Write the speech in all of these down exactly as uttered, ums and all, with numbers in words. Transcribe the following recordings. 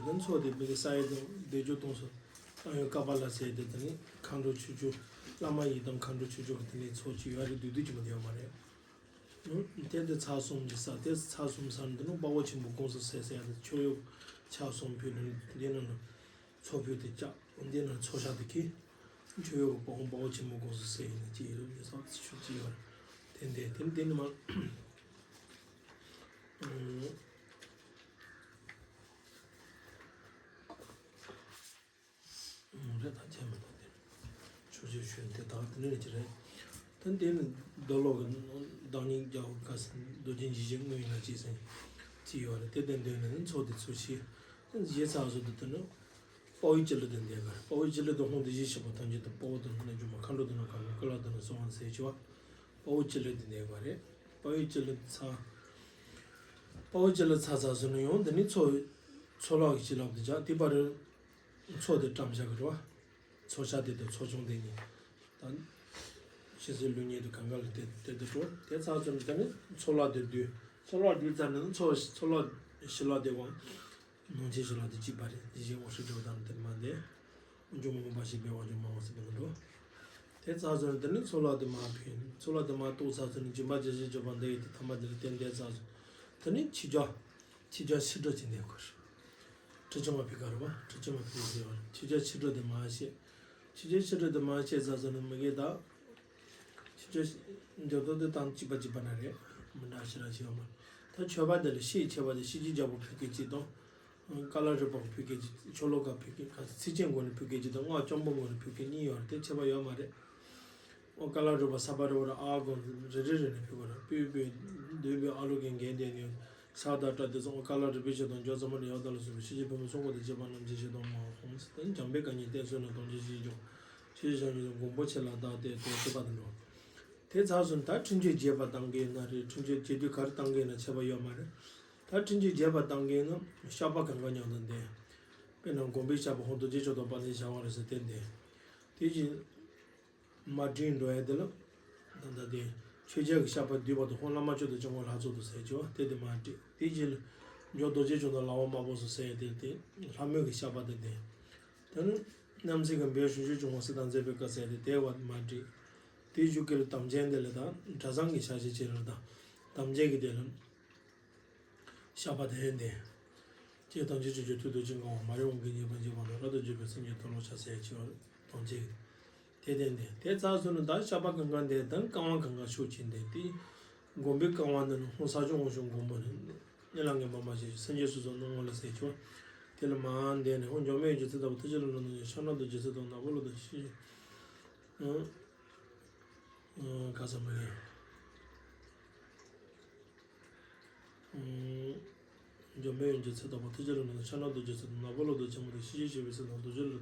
དེ་མཚོ་དེ་མི་གི་ས་ཡི་དང་བདེ་སྐྱོ་གཏོང་སོ། ཨ་ཡོ་ཀ་པ་ལ་ཟེར་དེ་དེ་ནི་མཁའ་འགྲོ་ཆོས་སྐྱོང་། བླ་མ་ཡི་དམ་མཁའ་འགྲོ་ཆོས་སྐྱོང་གི་དེ་ནི་མཚོ་ཅི་ཡོད་རེད། བདུད་བདུད་ཅི་མ་དེ་ཡོད་མ་རེད། དེ་དེ་ཚར་གསུམ་གྱི་ས་དེ་ཚར་གསུམ་ས་འདི་ནི་དཔའ་བོ་ཆེན་པོ་དགོངས་སུ་གསལ་ཟེར་ཡ་དེ་མཆོད་ཡོ་ཕྱག་གསུམ་ཕུལ་ནས་འདི་ནང་ལ། མཚོ་ཕུལ་ཏེ་བཅག་འདི་ན་མཚོ་ཤ་དེ་ཁྱེར། མཆོད་ཡོ་གི་དཔའ་བོ་དཔའ་བོ་ཆེན་པོ་དགོངས་སུ་གསལ་ཡིན་ན་ཅི་ཡིན་ལབ་ཡོད་ས་ཆུ་ཅི་ཡོད་རེད། དེ་འདྲ་དེ་འདི་ནི་མ། རེད་ད་བྱས་མི་འདུག་དེ་ཆུ་ཅི་ཞུ་དེ་དག་དེ་འདྲ་ཅི་རེད། ད་འདི་ནི་རྡོ་ལོ་གི་བདག་ཉིད་རྒྱལ་བ་ག་ས་རྡོ་རྗེ་འཇིགས་བྱེད་དངོས་ཡིན་ན་ཅི་ཟེར་ཅི་ཡོད་རེད། དེ་དེ་འདྲ་ནི་མཚོ་དེ་ཚུལ་ཤེས་ཞེས་ཚ་བཟོ་དུ་དེ་ནི། དཔའ་བོའི་སྤྱི་ལ་དེ་འདས་པར། དཔའ་བོའི་སྤྱི་ལ་དེ་ཧོང་དེ་བཞི་ཞིག་པ་ཐམས་ཅད་དུ་དཔའ་བོ་དང་ནི་སྒྱུ་མ་མཁའ་འགྲོ་དང་ནི་གང་གི་ཀུན་ལ་དང་ནི་གསོལ་བ་ཟེར་བྱ་བ། དཔའ་བོའི་སྤྱི་ལ་དེ་འདས་པ་རེད། དཔའ་བོའི་སྤྱི་ལ་ཚ། དཔའ་བོའི་སྤྱི་ལ་ཚ་ཚ་ཟེར་ནས་ཡང་དེ་ནི་མཚོ། མཚོ་ལག་གི་སྤྱི་ལ་དེ་བྱ་དེ་པར། མཚོ་དེ་བཀྲམ་བྱ་གི་རེད་བ། མཚོ་ཤ་དེ་དང་མཚོ་ཆུང་དེ་གཉིས། ད། ཤེས་བྱའི་ལུས་ཉིད་དུ་གང་ག་ལ་དེ་དེ་དུ་འགྲོ། དེ་ཚ་ཚོ་ནི་དེ་ནི་མཚོ་ལག་དེ་བསྡུས། མཚོ་ལག་བསྡུས་ཚར་ནས་མཚོ་མཚོ་ལག་ཤི་ལག་དེ་བང་། ནང་ཆེན་ཞིག་ལ་དེ་གཅིག་པ་རེད། དེ་བཞིན་འོ་ཧྲི་འགྲོ་དང་དེར་མ་འདས། འཇོམས་མོངས་པ་ཞེས་པའི་དབང་ཆུང་མ་འོངས་སྲིད་པའི་འགྲོ། དེ་ཚར་སོང་དེ་ནི་ཚོ་ལ་དེ་མ་ཕན། ཚོ་ལ་དེ་མ་གཏོགས་ཚར་སོང་ནི་སྦྱིན་པ་བྱེད་བཞིན་བྱེད་པ་འདི་ཡི་དེ་ཐ་མ་དེ་ལ་བརྟེན་དེ་ཚར་སོང་། དེ་ནི་ཕྱི་རྒྱལ། ཕྱི་རྒྱལ་ཕྱི་དྲོ་ཅི་འདེབས་དགོས། ཁྲི་ཆུང་བ་ཕི་ག་རུ་བ་ཁྲི་ཆུང་བ་ཕི་ཟེར་བ་ཕྱི་རྒྱལ་ཕྱི་དྲོ་དེ་མ་བཤད། ཕྱི་རྒྱལ་ཕྱི་དྲོ་དེ་མ་བཤད་ཚར་སོང་ནི་མི་གེ་ད། ཕྱི་རྒྱལ་འཇོག་དོ་དེ་དང་གཅིག་པ་གཅིག་པ་ན་རེད། མི་འདྲ་ཞེ་དྲག་ཅིག་ཡོད་མ་རེད། ད་མཆོད་པ་དེ་ལ་ཤེས་ཆེ་བ་དེ་ཤེས་ཀྱི་རྒྱལ་པོ་ཕུལ་མཁན་གཅིག་དང་། ཀ་ལ་རི་པ་ཕུལ་མཁན་གཅིག་ཆོ་ལོ་ཀ་ཕུལ་མཁན་ག་ཚིག་ཅན་མགོ་ནས་ཕུལ་མཁན་གཅིག་དང་སྔགས་སྐྱོང་པོ་མགོ་ནས་ཕུལ་མཁན་གཉིས་ཡོད་རེད། དེ་ཁྱད་པར་ཡོད་མ་རེད། ཨོ་ཀ་ལ་རི་པ་ས་པ་རི་བ་ར་ཨ་གོ་རེ་རེ་རེ་ནས་ཕུལ་བ་ར་པུས་པུས་འདུས་པའི་ཨ་ལུ་གན་གན་དེ་ནས་ས་དང་བཀྲ་དེ་ཚོ་ཨོ་ཀ་ལ་རི་པའི་ཆེད་དང་འཇོག་ཚང་མ་ནས་ཡོད་ད་ལ་སོགས་པའི་ཤེས་བྱའི་ཕུན་སུམ་ཚོགས་པ་དང་བཅས་པ་རྣམས་ཀྱི་ཞལ་དུ་མ་ཧོང་སྟེ་འཇམ་པའི་དཀའ་ཉེན་བསྟན་གསོལ་ནས་དམ་ཆོས་ཞིག་འཇོག་ཆོས་ཞིག་བྱང་ཆུབ་མགོན་པོ་ཆེ་ལ་བདག་བསྟོད་དེ་བསྟོད་པ་དང་འགྲོ། དེ་ཚར་སོང་ད་འཕྲིན་བཅོལ་རྒྱས་པ་བཏང་གི་ན་རེད། འཕྲིན་བཅོལ་རྒྱས་དུས་ག་རེ་བཏང་གི་ན་ཁྱད་པར་ཡོད་མ་རེད། ད་འཕྲིན་བཅོལ་རྒྱས་པ་བཏང་གི་ན་བཤགས་པ་གང་ག་མཉམ་དུ་འདེབས། དཔེར་ན་དགོངས་པའི་བཤགས་པ་ཧོ་རྡོ་རྗེ་མཆོག་དང་དཔལ་ལྡན་བྱ་བ་རེད་ཟེར་དེ་འདེབས། དེ་བཞིན། མ་བྲིས་འགྲོ་ཡ་དེ་ལ། ད་ལྟ་དེ། ཆོས་རྒྱལ་གྱི་བཤགས་པ་བསྡུས་པ་དང་ཧོ་བླ་མ་མཆོག་དང་སྐྱབས་མགོན་ལྷ་ཚོགས་དང་ཟེར་གྱི་བ་དེ་དེ་མ་བྲིས། དེ་རྗེས་ལ། མགྱོགས་རྡོ་རྗེ་འཆང་དང་ལག་པ་དམར་པོ་སོགས་ཟེར་ཡ་དེ་དེ། ལྷ་མོའི་གི་བཤགས་པ་དེ་དེ། ད་ནི། རྣམ་སྲས་ཀྱི་འབོད་ཞུ་ཞུ་བྱུང་བ་སྲིད་དང་མཛད་པའི་བཀའ་ཟེར་ཡ་དེ་དེ་བ་མ་བྲིས། དེ་བཞུགས་ཀྱི་ལ་དམ་ཅན་དེ་ལ་དང་གྲྭ་ཚང་གི་ཕྱག་བཞེས་བྱེད་ལ་དང་། དམ་ཅན་གྱི་དེ་ལ། བཤགས་པ་དེ་ཡིན་ཏེ། ཀྱེ་དམ་ཆོས་ཀྱི་རྒྱུ་མཐུ་རྡོ་རྗེ་གང་བ། མ་རིག་དབང་གིས་ཉེས་པར་འཇིགས་པ་དང་། རབ་ཏུ་བརྗོད་པས་སེམས་ཅན་མཐོལ་ལོ་བྱ་ཟེར་ཡ་ཆེ་བ་དམ་ཅན་གྱི། དེ་ལྡན་ཏེ། དེ་ཚར་སོང་ནི་ད་བཤགས་པ་གང་གང་འདི་དང་བསྐང་བ་གང་གང་ཤོག་ཅིག་འདི་དེ། དགོན་པའི་བསྐང་བ་འདི་ནི་ཧོང་ས་སྐྱོང་དབང་ཕྱུག་མགོན་པོ་ནི། གཉིད་ལ་ངན་པ་མ་བྱེད་ཅིག་སེམས་ཅན་སོ་སོར་གནོང་ངོ་ལ་ཟེར་ཆོག་དེ་ལ་མ་འདས་ནས་ཧོང་འགྱོ་མེད་རྒྱུ་ཚེ་ལྟ་བུ་ཐུགས་རྗེ་ལ་ལོ་ནོ་ཡོད་ཕྱག་ན་རྡོ་རྗེ་ཚེ་དང་ནག་པོ་ལོ་དང་ཤི། ག་ས་མ་ཡིན། འཇམ་དཔལ་དབྱངས་ཀྱི་ཚེ་དང་པོ་ཐུགས་རྗེ་ལ་ནི་ཕྱག་ན་རྡོ་རྗེ་ཚེ་དང་ནག་པོ་ལོ་རྡོ་ཆེན་པོ་དང་ཤེས་བྱའི་བཤད་པའི་ཚེ་དང་རྡོ་རྗེ་ལ་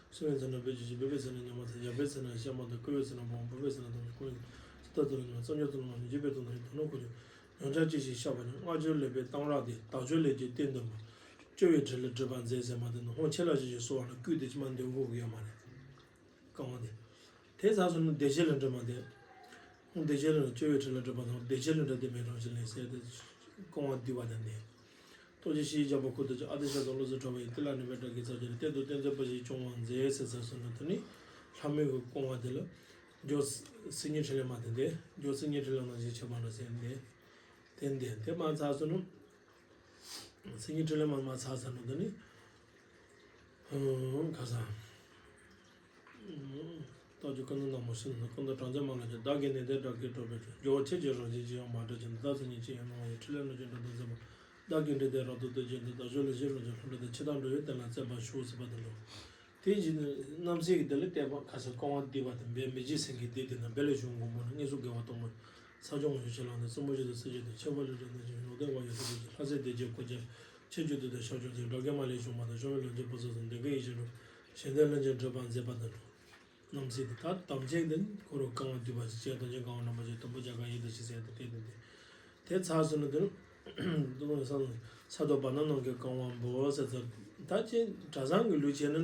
གསུང་བའི་ཚེ་ན་དཔེ་ཆོས་ཀྱི་སྦས་པའི་ཚེ་ན་ཉམས་པ་ཚེ་ཡབ་པའི་ཚེ་ན་གཤའ་མ་དང་བསྐུལ་བའི་ཚེ་ན་འབུམ་འབུམ་པའི་ཚེ་ན་དང་ཀུན་ཚེ་ད་དུ་ལ་ཉམས་པ་བསམ་སྦྱོར་དུ་ལ་མ་ཉམས་འཇིགས་པའི་དོན་དང་ཡི་དོན་ལ་འཁོར་ཡུག་ཡང་བསྐྱར་ཅི་ཞིག་བཤགས་པ་ནི་སྔགས་སྦྱོར་ལེགས་པའི་གཏང་རག་སྟེ་དག་སྦྱོར་ལས་ཀྱི་རྟེན་བདུན་པ། སྤྱོད་པའི་ཁྲིད་ལ་སྒྲིབ་པ་མཛད་ཟེར་མ་དེ་ནི་ཧོང་ཆེ་ལ་ཞིག་ཞིག་གསོལ་བ་ལ་བསྐུལ་ཏེ་ཅི་མ་འདོན་དགོས་ཀྱི་ཡོད་མ་རེད། བསྐང་བ་དེ། དེ་ཚར་སོང་ན་བདེ་གཤེགས་ལ་འདྲི་མ་དེ། བདེ་གཤེགས་ལ་སྤྱོད་པའི་ཁྲིད་ལ་སྒྲིབ་པ་དང་བདེ་གཤེགས་ལ་འདྲི་དེ་མེད་རང་བཞིན་ལས་ཟེར་ཏེ། བསྐང་བ་བསྡུས་པ་དང་ལྡན། རྡོ་རྗེ་ཞི་བའི་རྒྱལ་པོ་ཁུར་དུ་ཆུད་ཨ་ཏི་ཤ་དང་བློ་གཟུ་གྲོལ་བ་ཡི་ཏི་ལ་ནི་བེ་ཏྲ་གི་ཚར་གྱི་རེ་གཏད་དུ་གཏན་མཛོད་པ་ཞིག་སྐྱོང་བ་མཛད་ཟེར་ཚར་སོང་ན་དེ་ནི། ལྷ་མོའི་གི་བསྐང་བ་དེ་ལ། འཇོག་སིལ་སྙན་ཕྲིན་ལས་མ་དེ་འདི། འཇོག་སིལ་སྙན་ཕྲིན་ལས་ནང་བཞིན་བྱེད་པ་ན་ཟེར་འདི། དེ་འདི་དེ་མ་ཚར་སོང་ན། སེམས་ཉིད་འཕྲིན་ལས་མར་མར་ཚར་ཚར་ནོ་དེ་ནི། ཧུང་ཁ་སང་། རྟགས་ཀྱི་ཀུན་ཏུ་ནག་མོ་ཤིན་ཏུ་ཀུན་ཏུ་གྲངས་ཅན་མ་ལ་ཀྱང་བདག་གིས་ནི་དེ་བསྒྲགས་ཀྱིས་སྒྲོག་པའི་ཕྲུ། མགྱོགས་ཁྱེད་ཀྱི་རང་བཞིན་ཅི་ཡང་མ་བསྒྲགས་ཀྱང་བདག་སེམས་ཉིད་ཅི་ཡང་སྣང་བ་ཡི་ཕྲིན་ལས་རྣམས་ཀྱི་འགྲོ་དོན་མཛད་པ། བདག་གིས་འདྲི་དེ་རབ་ཏུ་བསྟོད་ཀྱིས་འདི་དག་ཞོར་ལ་ཞི་རུ་ཀྱང་ལྷུན་གྲུབ་དང་ཕྱི་དང་འགྲོ་བའི་དོན་ལ་བརྩོན་པར་ཞུ་ཟེར་བ་དང་འགྲོ། དེ་བཞིན་རྣམ་སྲས་ཀྱི་དེ་ལ་བསྟན་པ་ཁ་སང་བསྐང་བ་བསྡུས་པ་དང་འབད་མི་འཇིགས་སེང་གེའི་སྡེ་དེ་ན་འབད་ལས་བྱུང་མགོན་པོ་ནི་མངོན་སུམ་དགེ་བ་སྟོང་པ། ས་སྐྱོང་དབང་ཕྱུག་ཆེ་ལ་ནི་སྲིན་པོ་ཆེ་དང་སྲིན་རྗེ་དང་ཁྱད་པར་ལས་གྲོལ་ནས་ཀྱང་ལོག་ལྟའི་དབང་ཡོད་ཚུལ་གྱི་ལྷ་སྲས་སྡེ་བརྒྱད་སྐུ་རྒྱལ་ཆེ་བརྒྱུད་དུ་དང་ཤར་ཕྱོགས་ཀྱི་སྒྲ་བརྒྱད་མ་ལས་བྱུང་བ་དང་ཤོར་བའི་ལོ་རྒྱུས་པོ་ཚོ་དང་འདི་གའི་ཡིད་བཞིན་དུ་གཞན་དོན་ལྷན་ཅིག་འགྲུབ་པར་མཛད་པ་དང་འགྲོ། རྣམ་སྲས་དེ་དག་དམ་ཅན་དེ་ཁོ་རང་བསྐང་བ་བསྡུས་པ་ཞིག་བྱས་དང་ཅན་གང་བ་རྣམ་པ་ཅན་དུམ་བུ་བརྒྱ་གང་ཡིན་དུ་ཞིག་ཟེར་ཏེ་དེ་དེ་དེ། དེ་ཚར་སོང་ན་དེ་ནི། ས་ཐོབ་པ་ན་ནང་གི་བསྐང་བ་འབོ་ཟེར་ཚར། ད་ཅི་གྲྭ་ཚང་གི་ལུགས་བྱས་ན་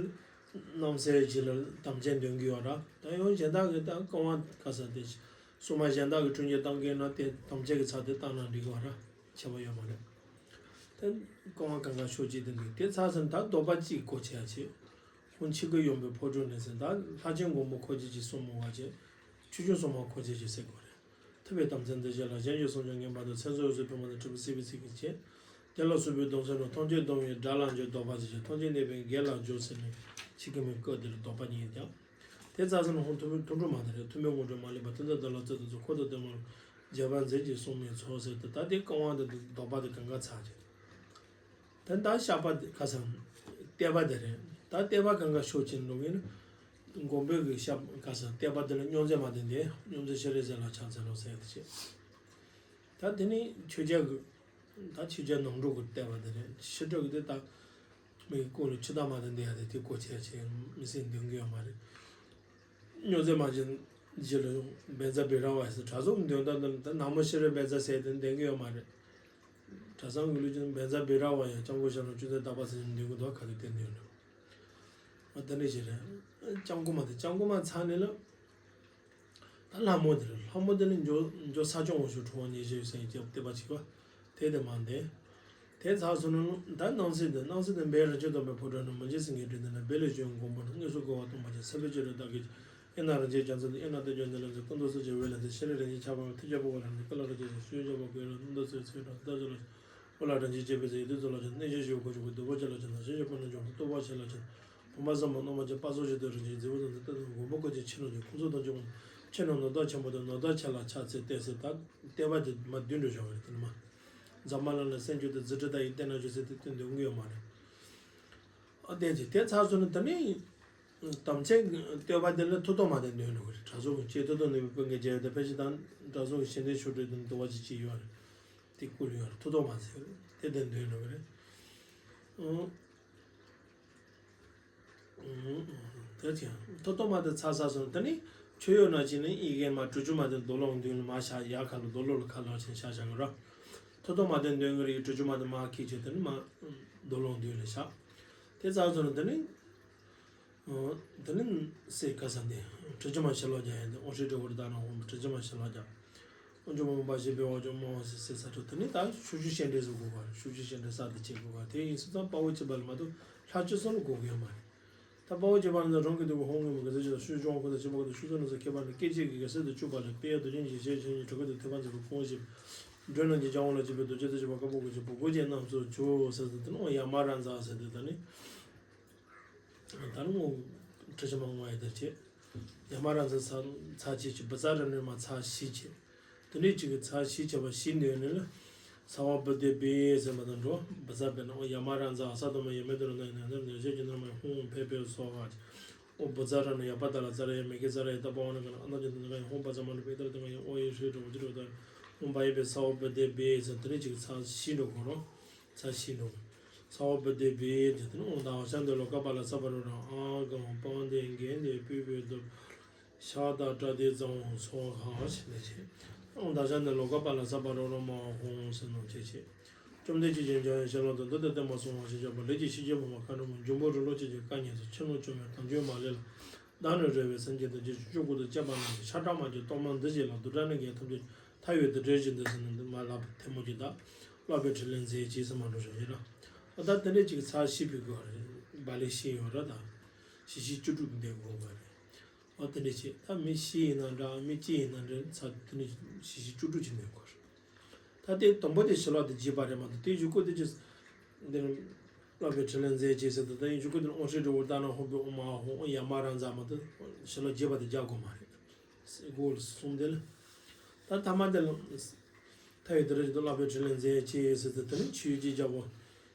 རྣམ་སྲས་ཀྱི་ལ་དམ་ཅན་འདོན་གྱི་ཡོད་ར། ད་ཡང་གཞན་དག་གི་ད་བསྐང་བ་ག་ས་དེ་སྲུང་མ་གཞན་དག་གི་འཁྲུན་ཆོད་བཏང་གི་ན་དེ་དམ་ཅན་གྱི་ཚར་དེ་བཏང་ན་འགྲིག་གི་ཡོད་ར། ཁྱད་པར་ཡོད་མ་རེད། དེ་རྐང་བ་གང་ག་ཤོག་ཅིག་དེ་འདུག་དེ་ཚར་སོང་ད་དོགས་པ་གཅིག་གོ་ཆེ་ཡ་ཆེ། ཁོང་ཆིག་གི་ཡོང་པའི་ཕོ་བྲང་ནས་ཟེར་ད་ལྷ་ཆེན་མགོན་པོ་ཁོ་ཆེ་ཅིག་གསུང་མོ་བ་ཆེ། ཆུ་ཆུ་གསུང་མ་ཁོ་ཆེ་ཅིག་ཟེར་གོ་རེད། ཐུབ་པའི་དམ་ཚིག་འདི་བཞེས་ལ་གཞན་གྱི་སྲོག་ཀྱང་ངན་པ་དང་། མཚན་རྩྭ་འོད་ཟེར་ཕུང་པོ་དང་འཁྲིལ་བ་སྲིད་པའི་ཚིག་གིས་བཅད། དེ་ལ་སོགས་པའི་སྡོམ་ཚིག་རྣམས་ཐམས་ཅད་སྡོམ་པའི་དགྲ་ལ་འཇུག་དོགས་པ་ཆེ་ཆེ་ཐམས་ཅད་གནས་པའི་དགེ་ལ་འཇུག་ཟེར་ནས་ཆིག་གི་མིང་བཀོད་དེ་ལ་དོགས་པ་ཉིད་ཀྱང་། དེ་ཚར་སོང་ན་ཁོང་ཐུགས་ཐུགས་སྤྲོ་མ་དེ་རེད། ཐུགས་སྨོན་དངོས་གྲུབ་མ་ལེགས་པ་དེ་འདྲ་འདི་ལ་བརྩེ་དུང་ཚོགས་འཁོར་དང་ལྡན་མ་ལ་རྒྱས་པར་མཛད་ཅེས་གསུངས་མིན་ཚོགས་ཟེར་ཏེ་ད་དེ་རྐང་བ་འདི་དོགས་པ་དེ་གང་ག་ཚར་ཅིག་དེ་ད་བཤགས་པ་དེ་ག་ས་བལྟས་པ་དེ་རེད། ད་བལྟས་པ་གང་ག་ཤོག་ཅིག་འགྲོ་གིན་མགོན་པོའི་གི་བཤགས་ག་ས་བལྟས་པ་དེ་ལ་སྙོམས་འཛིན་མ་དེ་འདི་སྙོམས་འཛིན་ཤེས་རིག་ཟེར་ལ་ཕྱག་འཚལ་ལོ་ཟེར་ཡ་དེ་བྱེད། ད་དེ་ནི་ཆོས་རྒྱལ་གི་ད་ཆོས་རྒྱལ་ནང་འགྲོ་གི་བལྟས་པ་དེ་རེད། ཕྱི་དྲོ་གི་དེ་ད་མི་གི་སྐོར་ལ་ཆུ་དྭངས་མ་དེ་འདི་ཡ་དེ་དེ་གོ་ཆེ་ཆེ་མི་སེམས་འདོན་གི་ཡོད་མ་རེད། སྨྱོ་རྫས་མ་བྱིན་རྗེས་ལ་བཛྲ་བི་ར་ཝ་ཟེར་གྲྭ་ཚང་གི་འདོན་སྟངས་འདི་ལ་ད་ནག་མོ་ཤེས་རབ་བཛྲ་ཟེར་དེ་འདོན་གི་ཡོད་མ་རེད། གྲྭ་ཚང་གི་ལུགས་ཀྱི་བཛྲ་བི་ར་ཝ་ཡང་སྐྱབས་མགོན་ཞབས་དྲུང་བཅོམ་ལྡན་འདས་དག་པ་ཟེར་ནས་འདོན་གི་འདུག་ག་དུས་དེ་འདོན་ལ། ཨ་ད་ནི་ཞིག་རེད། སྐྱབས་མགོན་མ་དེ་སྐྱབས་མགོན་མ་ཚར་ནས་ལ། ད་ལྷ་མོ་དེ་རེད། ལྷ་མོ་དེ་ནི་འཇོ་འཇོ་ས་སྐྱོང་འོག་ཞུ་ཁྲོ་བོ་ཉེར་བཞི་ཡོད་སེང་སྐྱབས་བསྟན་པ་གཅིག་པ། དེ་དེ་མ་འདས། དེ་ཚར་སོང་ན་ད་སྣང་སྲིད་དེ་སྣང་སྲིད་དེ་བེ་ར་ཅོ་དམ་པའི་ཕོ་བྲང་ནས་མི་འཇིགས་སེང་གེའི་སྤྲིན་དེ་ན་བེ་ལེ་ཅོན་མགོན་པོ་ན་དངོས་སུ་རྒོལ་བ་སྟོང་པ་ཅན་སེམས་དཔའི་སྤྱོད་ལས་བདག་གིས་ཨེ་ན་རང་བྱས་རྒྱ་མཚོ་འདི་ཨེ་ན་བསྟན་སྐྱོང་འདི་ལ་འཛིན་ཀུན་ཏུ་སྲིད་ཀྱི་འོད་ལ་འཛིན་ཤེས་རབ་རིན་ཆེན་ཆར་པ་མཐུ་ཆེན་པོ་ལ་འཛིན་ཀུན་ལ་རེ་ཆེ་ཞིང་སུ་ཡོད་འཇོག་པ་ཀུན་ལ་སྣང་དུ་སོས་སོས་དང་ལྟ་ཚུལ་ལ། འོ་ལ་དྲིན་ཅན་བྱེད་པའི་ཟེར་ཡི་དུས་ཚོད་ལ་ཅན་གནས་ཆེན་ཞིག་གོ་ཆོག་གི་སྡུག་པོ་ཆེ་ལ་ཅན་དང་ཞིང་ཞིག་པོ་ན་འཇོག་གི་སྟོབས་པ་ཆེ་ལ་ཅན། བུམ་པ་བཟང་པོ་རྣམ་པ་ཅན་དཔའ་སོགས་ཞིག་ཏུ་རིན་ཆེན་རྫི་བོ་དང་འདི་ལྟ་དུ་མགོན་པོ་ཀུན་གྱི་ཕྱི་ནང་གི་ཁོང་ཚོ་དང་བཅས་པ་ཆེ་ནང་ནོར་དང་ཆེ་ལ་ཕྱག་འཚལ་བལྟས་ཟེར་ད་བལྟས་པ་དེ་མ་བདུན་འགྲོ་བྱུང་བ་རེད་དེ་ནི་མ། ཛམ་བྷ་ལ་ལ་སེམས་བསྐྱེད་དུ་རྫུ་འཕྲུལ་དག་ཡིས་བསྟན་ན་བྱོས་ཟེར་དེ་བསྟན་དོན་དངོས་ཡོད་མ་རེད། ཨ་བསྟན་ཅིག་དེ་ཚར་སོང་ན་ད་ནི། དམ་ཆོས་བསྟོད་པ་དེ་ལ་ཐུགས་དོགས་མ་དེ་འདོན་འགྲོ་གི་རེད། གྲྭ་ཚང་གི་ཆེས་ཐུགས་དོགས་ནུས་པའི་ཀུན་དགའ་རྒྱལ་བའི་དེ་ཕལ་ཆེར་དང་གྲྭ་ཚང་གི་ཞལ་འདོན་ཆོས་སྒྲོན་དེ་འདུལ་བ་ཅིག་ཅིག་ཡོད་རེད། དེ་བསྐུལ་ཡོད་རེད། ཐུགས་དོགས་མ་ཟེར་དེ་དེ་འདོན་འགྲོ་གི་རེད། ཨང་། ཨང་། དེ་ཅི་ཐུགས་དོགས་མ་དེ་ཚར་ཚར་སོང་ད་ནི་ཆོས་ཡོད་ན་ཅི་ནི་ཨི་གེ་མ་གྲུ་ཆུ་མ་དེ་རྡོ་ལོང་མདུན་ལ་མ་བཞག་ཡ་ཁ་ལ་རྡོ་ལོ་ལ་ཁ་ལ་ཆེན་ཤ་ཤ་གི་ར། ཐུགས་དོགས་མ་དེ་འདོན་གི་རེད། གྲུ་ཆུ་མ་དེ་མ་ཁྱེར་བྱས་དེ་ནི་མ་རྡོ་ལོང་མདུན་ལ་བཞག་དེ་ཚར་སོང་ད་ནི། དེ་ནི་སེ་ཀ་ས་འདི་གྲུ་ཆུ་མ་ཕྱི་ལོགས་རྒྱག་ཡིན་ཏེ་ཨོ་ཧྲི་ཏྲི་ཧོར་ད་ན་ཧོམ་གྲུ་ཆུ་མ་ཕྱི་ལོགས་རྒྱག་དབང་ཕྱུག་མ་འབའ་ཞིག་འབད་བ་ཅུང་མང་བ་ཟེར་ཟེར་ས་ཁྲོད་དེ་ནི་ད་ཤུགས་ཆུ་ཤན་འདྲེས་སུ་དགོས་པ་རེད། ཤུགས་ཆུ་ཤན་འདྲེས་ས་དེ་བྱེད་དགོས་པ་དེ་ཡིན་སོང་ཙང་དཔའ་བོ་གཅིག་པ་ལ་མ་གཏོགས་ལྷ་ཆོས་གསུམ་ལ་དགོས་ཀྱི་ཡོད་མ་རེད། ད་དཔའ་བོ་གཅིག་པ་ལ་ནི་རང་གི་འདོད་པའི་ཧོང་ངོ་མ་གི་ཟེར་ཆེ་ལ་ཤུགས་ཆུང་ཁོ་ན་ཆེ་པོ་གི་ད་ཤུགས་ཆུང་ནི་ཟེར་ཁྱད་པར་ནི་སྐད་ཅིག་གི་གེ་སར་དུ་བཅུག་པ་ལས་དཔལ་རྡོ་རྗེ་འཇིགས་བྱེད་ཆེན་གྱི་གྲུ་ཁ་དུ་ཐོད་པ་མཛེས་པའི་ཁོང་ཞིག་མགྲོན་རྣམས་ཀྱི་སྦྱང་བ་ལ་བྱེད་པའི་རྡོ་རྗེ་ལྟ་བྱེད་པ་དཀར་པོ་གི་བྱེད་པོ་སྒོ་ཅན་རྣམས་སུ་བྱོས་ཟེར་ཏེ་དེ་ནི་ཡ་མ་ར་ཛ་ཟེར་ཏེ་ད་ནི། ད་ནི་ངོ་། ཁྲི་ཆེན་མ་ངོ་ཡ་དེར་བྱེད། ཡ་མ་ར་ཛ་ཚ་ཚ་ཆེ་ཆེ་བུ་ཚ་ར་ནི་མ་ཚ་ཤི་ཆེ། དེ་འདྲའི་ཅིག་གི་ཚ་ཤི་ཆེ་བ་ཤི་འདོད་ནི་ལ། ས་བ་བུ་དེ་བེ་ཟེར་མ་དང་འགྲོ་བུ་ཚ་བེ་ན་ཨོ་ཡ་མ་ར་ཛ་ས་དོ་མ་ཡ་མེ་དོ་ར་ན་ཡ་ན་ན་ན་ཞེ་ཅི་ན་མ་ཧོང་ཕེ་ཕེ་སོ་ཧ་ཅི། ཨོ་བུ་ཚ་ར་ན་ཡ་པ་ད་ལ་ཚ་ར་ཡ་མེ་ཀེ་ཚ་ར་ཡ་ད་པ་བ་ན་ག་ན་ཨ་ན་ཅི་ན་ན་ག་ཡ་ཧོང་བ་ཚ་མ་ན་བེ་ད་ལ་ད་ག་ཡ་ཨོ་ཡ་ཧྲི་ཏོ་ཅི་རོ་ད། ཧོང་བ་ཡ་བེ་ས་བ་བུ་དེ་བེ་ཟེར་དེ་འདྲའི་ཅིག་ཚ་ཤི་འགྲོ་གོ་རོ། ཚ་ཤི་འགྲོ། ས་བ་བུ་དེ་བེ་དེ་དེ་ནི་ཨོ་ད་ཧ་ཤ་འདི་ལོ་ཀ་པ་ལ་ས་བ་རོ་ར་ཨ་གང་པང་དེ་འགན་དེ་པུས་པའི་རྡོ། ཤ་དང་བྲ་དེ་ཙང་སོ་ཧ་ཤི་ནས་ཆེ། ཨོ་ད་ཧ་ཤ་འདི་ལོ་ཀ་པ་ལ་ས་བ་རོ་ར་མ་ཧོང་ཟེར་ནོ་ཆེ་ཆེ། བཅོམ་ལྡན་ཁྱེད་ཀྱི་འཇམ་དབྱངས་ཞལ་ལུང་དུ་འདི་ལྟར་བསྟན་པ་གསུངས་པ་ཞེས་བྱ་བ་ལས་ཀྱི་ཤེས་བྱེད་ཕོ་མོ་མཁའ་འགྲོ་མ་འབྱུང་པོ་རི་ལོ་ཆེ་ཆེ་བཀའ་ཉན་དུ་ཕྱི་ནང་བཅོམ་པའི་དལ་འབྱོར་མ་ལས་ལ། བདག་ནི་རེ་བའི་སེམས་ཅན་དང་བཅས་སུ་སྤྱོད་དགུ་དང་བཅས་པ་རྣམས་ཀྱི་ཤ་ཁྲག་མ་གྱུར་གཏོར་མ་འདི་བཞེས་ལ་བདུད་དགྲ་ནི་གང་ཐམས་ཅད་མཐའ་ཡས་བདུད་བྲལ་ཞིང་འདིར་སོང་ནས་མ་ལགས་པ་ཐལ་མོ་སྦྱར་ད། བསླབ་པའི་ཕྲིན་ལས་མཛད་ཅེས་སུ་མ་འགྲོ་ཞིང་ཡིན་ལ། ད་དེ་འདྲའི་ཅིག་ཚར་ཤི་བའི་སྐོར་རེད། བ་ལས་ཤི་ཡོད་ར་ད། ཤི་ཤི་བཅུ་དྲུག་འདས་དགོས་པ་རེད། ཨོ་དེ་འདྲ་བྱས་ད་མི་ཤི་ཡིན་ན་འདྲ་མི་སྐྱེ་ཡིན་ན་འདྲ་ཚ་དེ་འདྲ་ཤི་ཤི་བཅུ་དྲུག་ཅིག་མེད་དགོས་རེད། ད་དེ་དང་པོ་དེ་ཞི་ལྷག་ཏུ་བགྱིས་པ་རེད་མ་གཏོགས་དེ་བཞུགས་སྐུ་དེ་ཅི། འདིར་བསླབ་པའི་ཕྲིན་ལས་མཛད་ཅེས་ཟེར་ཏེ་ད་ཡིན་བཞུགས་སྐུ་དེ་ཨོ་ཧྲི་ཏྲི་ཧོར་ད་ན་ཧོ་བི་ཨོ་མ་ཧོ་ཨོ་ཡ་མ་ར་ཛ་མ་གཏོགས་ཞི་ལྷག་བགྱིས་པ་དེ་རྒྱག་དགོས་མ་རེད། སྒོ་གསུམ་དེ་ལ། ད་ཐ་མ་དེ་ལ། མཐའ་ཡས་བདུད་བྲལ་ཞིང་འདིར་བསླབ་པའི་ཕྲིན་ལས་མཛད་ཅེས་ཟེར་ཏེ་དེ་ནི་ཆོས་ཀྱི་རྒྱལ་པོ།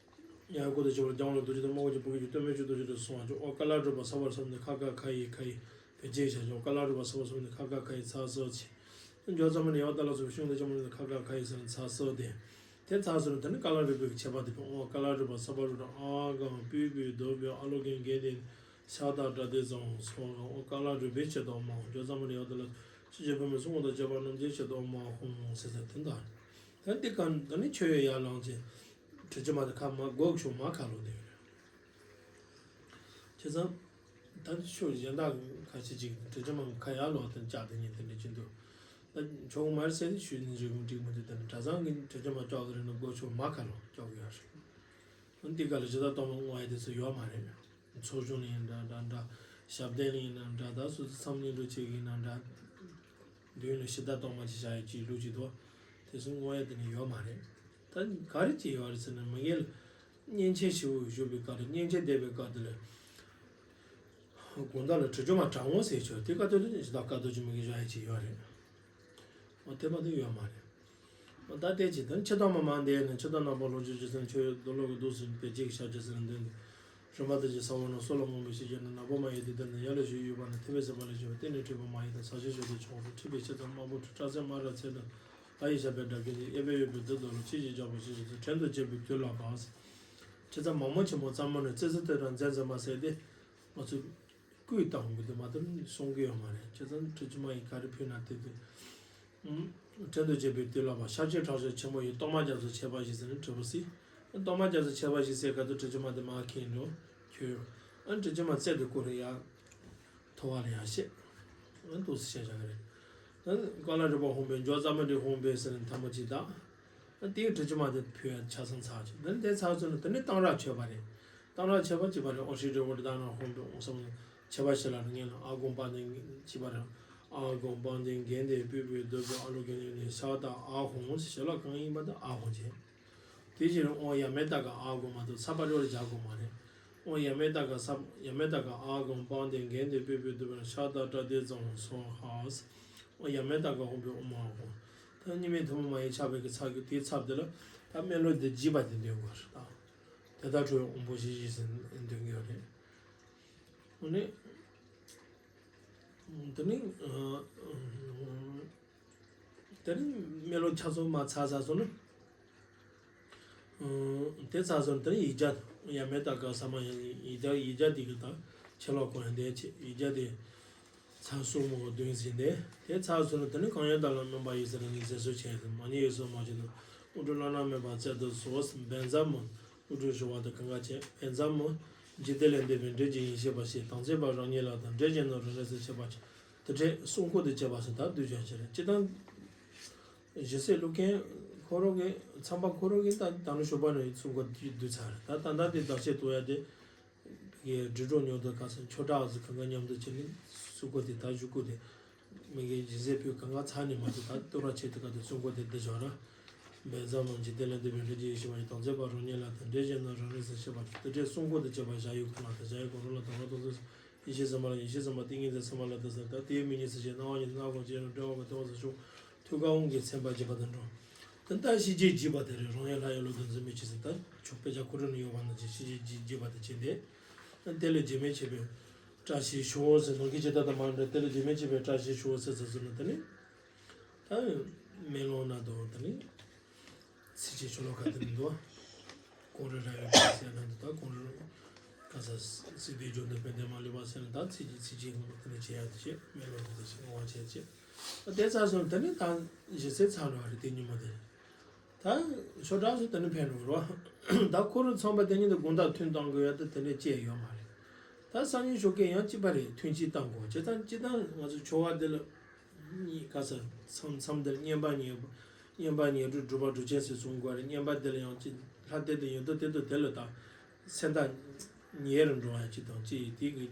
ཡང་སྐུ་དང་བཅས་པ་ལ་སྦྱང་བ་ལ་རྡོ་རྗེ་དང་དམར་པོ་ཆེན་པོ་གི་སྟོད་སྨད་མཆོག་རྡོ་རྗེ་དང་གསུང་བ་མཆོག་ཨོ་ཀ་ལ་གྲུབ་པ་ས་བར་གསུམ་ནས་ཁ་ཁ་ཁ་ཡི་ཁ་ཡི་བེ་ཅེ་བྱ་ཆོག་ཀ་ལ་གྲུབ་པ་ས་བར་གསུམ་ནས་ཁ་ཁ་ཁ་ཡི་ཚ་སོ་ཆེ། འཇོག་ཙམ་ནས་ཡང་ཏ་ལ་སོགས་ཤུང་དང་ཅམ་ནས་ཁ་ཁ་ཁ་ཡི་ཟེར་ཚ་སོ་དེ། དེ་ཚ་སོ་ནས་དེ་ནི་ཀ་ལ་གྲུབ་པའི་ཁྱད་པར་དེ་ཕུང་ཨོ་ཀ་ལ་གྲུབ་པ་ས་བར་རུ་ཨ་གང་པུས་པུས་རྡོ་པའི་ཨ་ལོ་གན་གན་དེ། ཤ་དང་སྒྲ་དེ་ཙམ་སོང་ལ་ཨོ་ཀ་ལ་རུས་པའི་ཆེ་དོགས་མང་འཇོག་ཙམ་རེ་ཡོད་དེ་ལ་ཕྱི་རྒྱལ་བུད་མེད་སྲུང་དང་བཅས་པ་རྣམས་ཀྱི་ཆེ་དོགས་མང་ཧོང་ཟེར་ཟེར་དེ་འདྲ། ད་འདི་ག་ད་ནི་ཆོས་ཡོད་ཡར་ལངས་ཀྱི་དྲི་ཅི་མ་དེ་ཁ་མ་སྒོག་ཆུ་མ་ཁ་ལོ་དེ་ཡོད་རེད། བྱས་ཙང་ད་ཆོས་གཞན་དག་ཁ་ཤས་ཅིག་དྲི་ཅི་མ་ཁ་ཡར་ལོག་དེ་བཅག་དེ་ཉིད་དེ་འདྲ་ཅི་འདུག་ད་ཆོག་མ་རེད་ཟེར་ཏེ་ཞུས་ནས་འཇིགས་སྐུལ་འགྲིག་མི་འདུག་དེ་ནི་གྲྭ་ཚང་གི་དྲི་ཅི་མ་སྐྱོག་གི་རེད་ན་སྒོག་ཆུ་མ་ཁ་ལོ་སྐྱོག་གི་ཡོད་རེད། འདི་ག་ལ་ཇི་ལྟར་གཏོང་མ་བསྔོ་ཡ་དེ་ཚོ་ཡོད་མ་རེད། ཚོགས་ཆུང་ནས་ཡིན་འདྲ་འདྲ་འདྲ། ཞབས་བརྟན་ནས་ཡིན་ན་འདྲ། ད་སོ་སོ་མཚམས་སྙིགས་འགྲོ་བྱེད་ཀྱི་ཡིན་ན་འདྲ། མདུན་ལ་ཕྱི་ཟླ་གཏོར་མ་ཅིག་བཞག་ཡ་ཅིག་ལུགས་ཅིག་འདུག་དེ་ཚོ་བསྔོ་ཡ་དེ་ནི་ཡོད་མ་རེད། ད་ག་རེ་ཅིག་ཡོད་རེད་ཟེར་ན། མི་ངན་ལ་སྙན་ཆེན་ཞེ་པོ་བཞུགས་པའི་སྐབས་དེ། སྙན་ཆེན་བསྡད་པའི་སྐབས་དེ་ལ། དགོང་དག་ལ་དྲི་ཆུ་མ་གྲང་མོ་ཟེར་ཆོག་དེ་སྐབས་དེ་ལ་ཇི་ལྟར་དཀའ་སྡུག་ཅིག་མི་གི་བཞག་ཡ་ཅིག་ཡོད་རེད། འོ་དེ་མ་གཏོགས་ཡོད་མ་རེད། འོ་ད་དེ་ཅི་དང་ཕྱི་དང་མ་མང་དེ་ནི་ཕྱི་དང་ནག་པོ་ལོ་ཆུ་ཆུ་ཚན་ཆོས་རྡོ་ལོ་གི་འདུག་ཟེར་བའི་གཅིག་ཤ་ཆུ་ཟེར་འདོན་ཏེ། རིམ་པ་དེ་ཅི་ས་བོན་ནི་སོ་ལ་རྔོན་པའི་ཕྱི་རྒྱལ་ནི། ནག་པོ་མ་ཡིན་དེ་ལྟར་ནི། ཡ་ལ་ཞུ་ཡོད་པ་ནི། ཐེ་བའི་སེམས་པ་ལས་བྱུང་བའི་གཏིང་ནས་འཁྲིགས་པ་མ་ཡིན་དང་། ཟག་བཅས་ཞོ་དང་ཆང་སོགས་མཁྲིས་པའི་ཕྱེ་དང་དམར་པོ་དྲི། སྐྲ་སེར་དམར་ར་ཚེ་དང་། ཨ་ཡི་ཞབས་པད་འདྲ་ཀུན་གྱི། གཡས་པས་གཡོན་པའི་རྡུལ་དུ་ལོ། ཕྱིས་ཀྱི་རྒྱལ་པོ་ཞིག་གིས་བྲན་དུ་བཅས་པའི་དུས་ལ་བབས། ཁྱེད་ཚང་མ་མོ་ཆེན་མོ་གཙང་མ་ནི་ཙི་ཙི་ཏོ་དང་མཛེས་མཛེས་མ་ཟེར་ཏེ། ང་ཚོས་སྐུའི་ལྟ་བུ་དེ་མ་གཏོགས་གསུང་གི་ཡོད་མ་རེད། ཁྱེད་ཚང་དྲི་ཆུ་མ་ཡིས་ག་རེ་ཕུལ་ན་དེ་དེ། བྲན་དུ་བཅས་པའི་དུས་ལ་བབས། ཤཱཀྱའི་ཁྲག་ཤུགས་ཆེན་པོ་ཡིས། གཏོར་མ་རྒྱ་མཚོ་ཆེ་བ་ཞིག་ཟེར་ནས་དྲིལ་བུ་གསོལ། གཏོར་མ་རྒྱ་མཚོ་ཆེ་བ་ཞིག་ཟེར་ག་དུས་དྲི་ཆུ་མ་དེ་མར་ཁེངས་འགྲོ་ཁྱོད། ཨ་དྲི་ཆུ་མ་རྩེ་དེ་བསྐོར་རེ་ཡ། ཐོ་བ་ལ་ཡང་བཤད། ཨ་འདུག་སེ་བཤད་བཞག་གི་རེད། ཨ་ཀ་ལ་རི་པ་ཧོང་པོའི་འཇོ་རྩ་མི་འདྲའི་ཧོང་པོའི་ཟེར་ནས་ཐལ་མོ་གཅིག་བཏགས། ཨ་དེའི་དྲི་ཆུ་མ་དེ་ཕུལ་ཡ་ཆ་ཚང་ཚར་ཅིག་དེ་ནས་དེ་ཚར་སོང་ན་དེ་ནས་གཏང་རག་མཆོད་པ་རེད། གཏང་རག་མཆོད་པ་གཅིག་པ་རེད། ཨོ་ཧྲི་རི་ཨོ་རི་ད་ན་ཧོང་པོའི་ཨོ་སམ་ཆེ་བ་ཞེ་ལ་རིང་ངེ་ལ་ཨ་དགོངས་པ་ནི་གཅིག་པ་རེད། ཨ་དགོངས་པ་འདི་འགན་དེ་པུས་པུས་བསྡུས་པའི་ཨ་ལོ་གན་ནི་ཤ་དང་ཨ་ཧོང་ཞེ་ལ་གང་ཡིན་པ་དང་ཨ་ཧོང་བྱས། དེ་བཞིན་ཨོ་ཡ་མེ་ཏ་ཀ་ཨ་དགོངས་མ་གཏོགས་ས་པ་རི་བར་བྱ་དགོངས་མ་རེད། ཨོ་ཡ་མེ་ཏ་ཀ་ས་ཡ་མེ་ཏ་ཀ་ཨ་དགོངས་པ་འདི་འགན་དེ་པུས་པུས་བསྡུས་པའི་ཤ་དང་པྲ་ཏི་ཙམ་སོ་ཧ། ཨོ་ཡ་མེ་ཏ་ཀ་ཧོང་པོའི་ཨོ་མ་ཨ་ཧོང་། ད་གཉིས་མེད་ཐུན་མོང་མ་ཡིན་ཆགས་པའི་གི་ཚབ་ཀྱི་དེའི་ཚབ་དེ་ལ་ད་སྨོན་ལམ་འདི་བགྱིས་པ་དེ་འདོན་དགོས་རེད་ད། དེ་ལྟར་ཁྲོ་བོའི་དབང་པོ་ཞི་ཞིང་ཟེར་འདོན་གྱི་ཡོད་རེད། འོ་ནི། དེ་ནི། དེ་ནི་སྨོན་ལམ་ཆ་ཚང་མ་ཚར་ཚར་སོང་ན། དེ་ཚར་སོང་ན་དེ་ནི་ཡིག་བརྒྱ། ཡ་མེ་ཏ་ཀ་ས་མ་ཡ་ཡིག་བརྒྱ་ཡིག་བརྒྱ་དེ་གི་དང་ཕྱི་ལོགས་གོང་ཡང་དེ་ཆེ་ཡིག་བརྒྱ་དེ། ཚར་སོང་མོ་བདུན་ཟིན་ཏེ། དེ་ཚར་སོང་ན་དེ་ནི་གང་ཡང་དག་ལ་སྨོན་པ་ཡི་ཟེར་ནས་ཟེར་སྲོལ་བྱས་ཏེ། མ་ཉེས་ཡོད་སོགས་མ་བྱས་ཏེ། དབུ་སྐྲ་བླ་ན་མེད་པ་བསྩལ་དུ་གསོལ། བཛྲ་མུ། དབུ་སྐྲ་ཞུ་བ་དང་གང་ག་བྱས། བཛྲ་མུ། འཇིག་རྟེན་ལས་འདས་པའི་འབྲས་ཀྱི་ཡེ་ཤེས་པ་ཞེས་དམ་ཚིག་པ་རང་ཉིད་ལ་དང་། འབྲས་གཞན་རྣམས་རང་གནས་སུ་བྱེད་པ་ཞེས་དེ་འདྲའི་གསུང་འཁོར་དུ་བྱས་པ་ཞིག་ད་བསྡུས་ཀྱང་བྱེད་རེད། སྤྱིར་བཏང་། ཞི་བྱེད་ཀླུ་མཁན་ཁོ་རང་གི་ཚངས་པ་ཁོ་རང་གི་ད་ད་ནི་ཞོགས་པ་ནས་གསུང་འཁོར་བསྡུས་ཚར་རེད། ད་ད་ལྟ་དེ་བདག་བསྐྱེད་དུ་ཡ་དེ། གི་དྲིལ་སྒྲོག་ཉོ་དུ་ཁ་སང་ཆོས་གྲྭ་བ་ཚོ་གང་ག་མཉམ་དུ་བྱས་ནས་གསུང་འཁོར་དེ་ད་བཞུགས་སྐོར་དེ། མི་གི་སྦྱིན་སྲེག་ཕུལ་གང་ག་ཚར་ནས་མ་གཏོགས་ད་བསྟོད་ར་ཆེད་དུ་ག་དུ་གསུང་འཁོར་དེ་འདི་བཞག་ར། བཛྲ་མུ། འཇིག་རྟེན་ལས་འདས་པའི་འབྲས་ཀྱི་ཡེ་ཤེས་པ་ཡི་དམ་ཚིག་པ་རང་ཉིད་ལ་དང་། འབྲས་གཞན་རྣམས་རང་གནས་སུ་བྱེད་པ་དང་། དེ་འདྲའི་གསུང་འཁོར་དུ་བྱེད་པ་བཞག་ཡོད་ཁོ་ན་དང་། བཞག་ཡོད་གོ་རོ་ལ་དང་ར་དང་དུ་ཡེ་ཤེས་སེམས་དཔའ་ལ་ཡེ་ཤེས་སེམས་དཔའ་ཏིང་ངེ་འཛིན་སེམས་དཔའ་ལ་དང་ཟེར་ད་དེའི་མི་ཉིད་སུ་ཞེས་སྣང་བ་ཉིད་སྣང་གང་ཅི་རུང་འབྲེལ་བ་གང་དེ་བ་སུ་ཤོག་ཐུགས་ཀ་དབང་གིས་མཚན་པ་བརྗོད་པ་དང་འགྲོ། དེ་ལྟར་ཤེས་བྱེད་བགྱིས་པ་དེ་རེད། རང་ཡང་ལྷ་ཡང་ཀླུ་དང་འཛིན་མའི་ཆོས་སུ་ད་ཆོག་དཔེ་ཆ་ཁོ་རང་ནས་ཡོད་པ་ནང་བཞིན་ཤེས་བྱེད་བགྱིས་བགྱིས་པ་དེ་བྱས་ཏེ། དེ་ལས་རྗེས་མའི་བྱེད་པའི་བཀྲ་ཤིས་ཤོག་ཟེར་ནང་གི་ཇི་ལྟར་དང་མ་འདྲ། དེ་ལས་རྗེས་མའི་བྱེད་པའི་བཀྲ་ཤིས་ཤོག་ཟེར་ཟེར་ཟེར་ན་དེ་ནི། ད་མེ་ལོང་ན་དང་དེ་ནི། ཚིགས་བཅད་ཤོ་ལོ་ཀ་དེ་ནི་འདུག་ཀོང་རི་ར་ཡོད་པ་ཟེར་ན་འདུག་ད་ཀོང་རི་ག་ས་སྲིད་པའི་འབྱུང་ལྡན་དཔལ་ལྡན་མ་ལུས་པ་ཟེར་ན་ད་ཚིགས་བཅད་ཚིགས་བཅད་ངོ་དེ་ནི་བྱེད་ཡ་དེ་བྱེད། མེ་ལོང་དེ་དེ་བྱེད། ངོ་བ་བྱེད་བྱེད། ད་དེ་ཚར་སོང་དེ་ནི་ད་གཞི་རྩའི་ཚར་འགྲོ་བ་རེད། དེ་ཉིན་མོ་དེ། ད་ཤོ་ཀྲག་སུ་དེ་ནི་ཕན་འགྲོ་རོ། ད་ཁོ་རང་ཚང་མ་དེ་ཉིད་དུ་དགོང་དག་ཐུན་བཏང་དགོས་ཡ་ད་དེ་ནས་བཅད་ཡོད་མ་རེད། ད་སང་ཉིན་ཞོགས་ཀས་ཡང་གཅིག་པ་རེད། ཐུན་གཅིག་བཏང་དགོས། བྱས་ཙང་སྤྱིར་བཏང་ང་ཚོ་ཆོ་ག་འདི་ལ་གཉིས་ག་ས་མཚམས་མཚམས་འདིར་བསྙེན་པ་ཉེར་བསྙེན་པ་ཉེར་དྲུག་སྒྲུབ་པ་སྒྲུབ་ཆེན་ཟེར་གསུང་དགོས་རེད། བསྙེན་པ་འདི་ལ་ཡང་གཅིག་ལྷ་དེ་དུ་ཡོད་དོ་དེ་དུ་དེ་ལ་ད་སེམས་ཐག་ཉེ་རུ་འགྲོ་བ་གཅིག་དང་གཅིག་དེ་གི་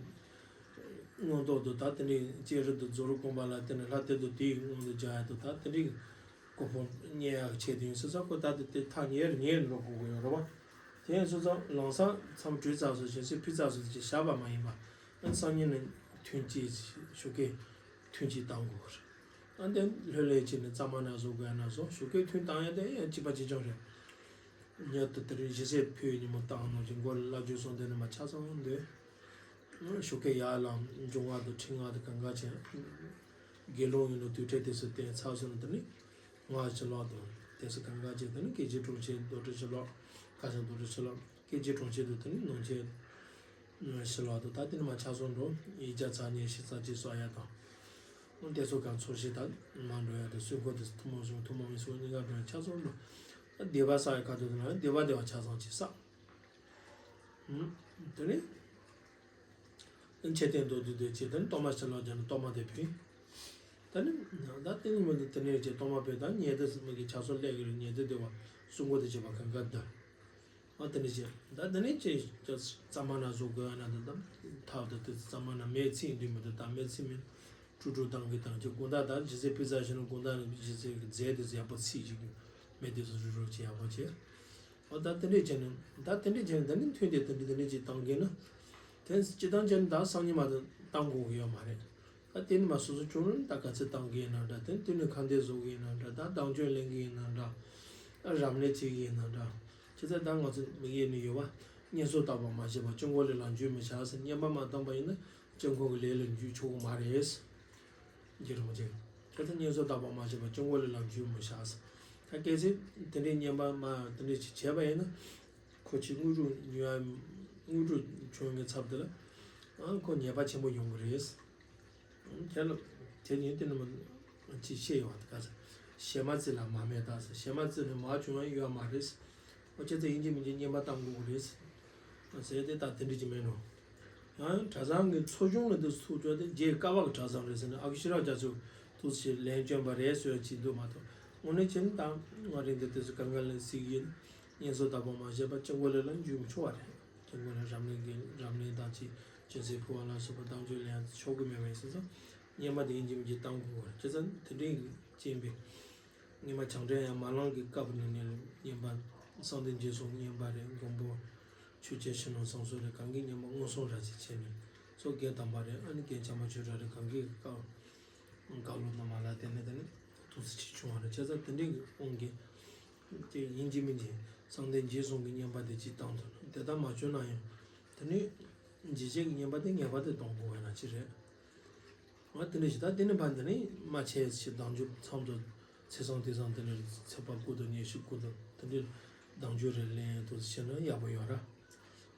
མངོན་རྟོགས་དུ་ད་དེ་འདྲའི་ཅེ་རུ་དུ་རྫོགས་རིམ་སྒོམ་པ་ལ་བརྟེན་ནས་ལྷ་དེ་དུ་དེའི་སྔོན་དུ་སྦྱར་ཡ་དུ་ད་དེ་འདྲའི་གོ་འཕང་རྙེད་ཡག་ཆེད་དུ་ཡིན་སོ་སོ་ཁོ་ད་དེ་དེ་ཐག་ཉེ་རུ་ཉེ་རུ་འགྲོ་དགོས་ཀྱི་ཡོད་རེད་བ། དེ་ཡིན་སོ་སོ་ལམ་སང་མཚམས་གྲོལ་ཚར་སོ་ཞིང་སྲིད་ཕུལ་ཚར་སོ་དེ་བྱས་བཞག་པ་མ་ཡིན་པ། ཨ་སང་ཉིན་ནས་ཐུན་གཅིག་ཞོགས་ཀས་ཐུན་གཅིག་བཏང་དགོས་རེད། ཨ་འདི་ལྷོད་ལྷོད་བྱས་ནས་གཙང་མ་ན་བཟོ་དགོས་ན་བཟོ། ཞོགས་ཀས་ཐུན་བཏང་ཡ་དེ་ཡང་གཅིག་པ་གཅིག་རྐྱང་རེད། ཉལ་དུ་དེ་རིང་ཞི་བྱེད་ཕུལ་ཉིན་མོ་བཏང་ནོ་ཅིག་མགོ་ལ་བླ་བརྒྱུད་གསུང་དེ་ནས་མ་ཆ་ཚང་འདོད། ཞོགས་ཀས་ཡར་ལངས་འབྱུང་བ་དང་ཁྲིད་ང་དང་གང་ག་ཅན། དགེ་སློང་ཡིན་ནོ་དུས་ཁྲིད་དེ་ཚོ་བསྟན་ཚར་སོང་ན་དེ་ནི་ང་ཕྱི་ལོག་དང་དེ་ཚོ་གང་ག་ཅན་དེ་ནི་སྐད་ཅིག་གྲོང་ཁྱེར་རྡོ་གྲུ་ཕྱི་ལོག་ཁ་སང་རྡོ་གྲུ་ཕྱི་ལོག་སྐད་ཅིག་གྲོང་ཁྱེར་དུ་དེ་ནི་ནང་ཁྱེར་ཕྱི་ལོག་དང་ད་དེ་ནི་མ་ཆ་སོང་འགྲོ། ཡིག་བརྒྱ་ཚར་ཉིན་ཤི་ཚར་གཅིག་གསོག་ཡ་དང་། དེ་ཚོ་གང་ཚོར་ཞིག་ད་མ་འགྲོ་ཡ་དང་གསོལ་འཁོར་དེ་ཚོ་ཐུན་མོང་བཟུང་ཐུན་མོང་མི་སོང་གཉིས་ཀ་འགྲོ་ཡ་ཆ་སོང་འགྲོ། སྡེ་པ་བསགས་ཡ་ཁ་ཐུག་དུ་ན་སྡེ་པ་སྡེ་པ་ཆ་ཚང་གཅིག་བསགས། དེ་ནི། མཆོད་རྟེན་མདོར་བསྡུས་དེ་བྱས་དེ་ནི་གཏོར་མ་ཕྱི་ལོགས་སྦྱར་ནས་གཏོར་མ་དེ་ཕུལ། ད་ནི་ད་དེ་ནི་མི་འདུག་དེ་ནས་བྱས་གཏོར་མ་ཕུལ་ད་ཉལ་ཐ་མི་གི་ཆ་ཚང་སླེབས་ཀྱི་རེད། ཉལ་ཐ་དེ་བ་གསུང་འཁོར་དེ་བྱས་པ་གང་ག་ད། ཨ་དེ་ནས་བྱས། ད་དེ་ནས་ཅི་ཅི་རྩ་མ་ན་བཟོ་དགོས་ན། ད་ད་ཐབ་ད་དེ་རྩ་མ་ན་མེ་ཚིག་འདུས་མི་འདུག་ད་མེ་ཚིག་མིན་དཀྲུག་དཀྲུག་བཏང་གི་བཏང་གི། དགོང་དག་ད་ལྗིད་ཚད་ཕི་ཛ་བྱས་ན་དགོང་དག་ནས་ལྗིད་ཚད་ཀྱི་རྫས་དེ་ཡག་པོ་ཚིག་ཅིག་མེ་དེ་ཚོ་རུལ་རུལ་ཅིག་ཡག་པོ་བྱས། ཨ་ད་དེ་འདྲས་བྱས་ནས། ད་དེ་འདྲས་བྱས་ནས་ད་ནི་ཐུན་དེ་དེ་འདྲས་དེ་འདྲས་ཅིག་བཏང་གི་ན། དེ་སྤྱི་བཏང་བྱས་ནས་ད་སང་ཉིན་མ་ད་བཏང་དགོས་ཀྱི་ཡོད་མ་རེད། ད་དེ་ནི་མ་སོ་སོ་ཁྱོད་རང་ད་ག་ཚོད་བཏང་གི་ཡིན་ན་འདྲ། དེ་དེ་ནི་ཁ་འདོན་བཟོ་གི་ཡིན་ན་འདྲ། ད་གདེང་འཇོག་ལེན་གི་ཡིན་ན་འདྲ། ད་རབ་གནས་བྱེད་གི་ཡིན་ན་འདྲ། བྱས་ཙང་ད་ང་ཚོ་མི་ཡེ་ནི་ཡོད་བ། བསྙེན་སོགས་དག་པ་མ་བྱས་པར་སྐྱབས་འགྲོ་ལས་ལ་འཇུག་མི་བྱ་ཟེར། བསྙེན་པ་མ་བཏང་པ་ཡིན་ན་སྐྱབས་འགྲོ་གི་ལས་ལ་འཇུག་ཆོག་གི་མ་རེད། རྗེ་རིན་པོ་ཆེ། དེ་ལྟར་བསྙེན་སོགས་དག་པ་མ་བྱས་པར་སྐྱབས་འགྲོ་ལས་ལ་འཇུག་མི་བྱ་ཟེར། ད་གལ་སྲིད་དེ་འདྲའི་བསྙེན་པ་མ་དེ་འདྲའི་ཅིག་བྱས་པ་ཡིན་ན། ཁོ་ཅིག་དངོས་གྲུབ་ཉོ་ཡ། དངོས་གྲུབ་བྱུང་བའི་ཚབ་དེ་ལ། ཨང་ཁོ་ཉེས་པ་ཆེན་པོ་ཡོང་གི་རེད། དེ་ལ་དེ་ནི་དེ་ནི་མ་ཅིག་བཤད་ཡོང་བ་དེ་ག་ས། ཞལ་མ་བཙིར་ལ་མ་སྨྲས་དག་ཟེར། ཞལ་མ་བཙིར་ནས་མ་བྱུང་བ་ཡོད་མ་རེད། ཨོ་ཅེ་ཙེ་ཡིན་གཅིག་མིན་གཅིག་བསྙེན་པ་བཏང་དགོས་ཀྱི་རེད་ཟེར། ཟེར་དེ་ད་དེ་འདྲ་ཅིག་མེད་ནོ། ཡང་གྲྭ་ཚང་གི་ཚོགས་ཆུང་ལ་འདི་ཚུགས་བཅོས་ཏེ་རྗེ་ཀ་བ་གི་གྲྭ་ཚང་རེད་ཟེར་ནས། ཨ་ཁུ་ཤེས་རབ་རྒྱ་མཚོས་ཐུགས་སུ་ཆེ་ལན་བསྐྱོན་པ་རེད་ཟེར་ཅིག་འདུག་མ་གཏོགས། དངོས་གནས་བྱས་ན་ད་ང་རང་འདི་དུས་སུ་གང་ག་ལན་ཟིག་ཡིན། བསྙེན་སོགས་དག་པ་མ་བྱས་པར་སྐྱབས་འགྲོ་ལས་ལ་འཇུག་མི་ཆོག་པ་རེད། སྐྱབས་འགྲོ་ལས་རབ་གནས་ཀྱི་རབ་གནས་དང་ཅིག་སྦྱིན་སྲེག་ཕུལ་བ་ལ་སོགས་པ་གདེང་འཇོག་ལེན་ཡང་ཆོག་གི་མེད་པ་ཡིན་ཟེར་ཙང་། བསྙེན་པ་དེ་ཡིན་གཅིག་མིན་གཅིག་བཏང་དགོས་པ་རེད། བྱས་ཙང་དེ་འདྲའི་རྐྱེན་པས། བསྙེན་པ་བྱང་ཁྲ་ཡང་མ་ལངས་ཀྱི་སྐབས་ནས་ནས་བསྙེན་པ་གསང་བདེ་འཇིགས་གསུམ་བསྙེན་པ་རེད། མགོན་པོ་ཆོས་རྒྱལ་ཕྱི་ནང་གསང་གསུམ་རེད། གང་གི་བསྙེན་པ་མངོན་སུམ་ར་ཅིག་བྱས་ནས་ཚོགས་བརྒྱད་དམ་པ་རེད། ཨ་ནི་རྒན་བྱམས་པ་ཆོས་གྲགས་རེད། གང་གི་བཀའ་བཀའ་སློབ་རྣམས་མ་ལ་བརྟེན་ནས་དེ་ནི་ཐུགས་སུ་ཆེ་བྱུང་བ་རེད། བྱས་ཙང་དེ་འདྲའི་གི་དབང་གིས་དེ་ཡིན་གཅིག་མིན་གཅིག་གསང་བདེ་འཇིགས་གསུམ་གྱི་བསྙེན་པ་དེ་གཅིག་བཏང་ཐུབ་ན། དེ་ལྟར་མ་བྱུང་ན་ཡང་དེ་ནི་འཇིགས་བྱེད་ཀྱི་བསྙེན་པ་དེ་ངེས་པར་དུ་གཏོང་དགོས་པ་ཡིན་ན་ཅི་རེད། ང་དེ་འདྲ་ཞིག་ད་དེ་ནི་ཕན་དེ་ནི་མ་བྱས་ཞེས་གདེང་འཇོག་མཚམས་དུ་ཚེས་བཟང་དུས་བཟང་དེ་ནི་ཚེས་པ་དགུ་དང་ཉི་ཤུ་དགུ་དང་དེ་འདྲའི་གདེང་འཇོག་རེ་ལེན་དུ་བྱས་ན་ཡག་པོ་ཡོད་ར།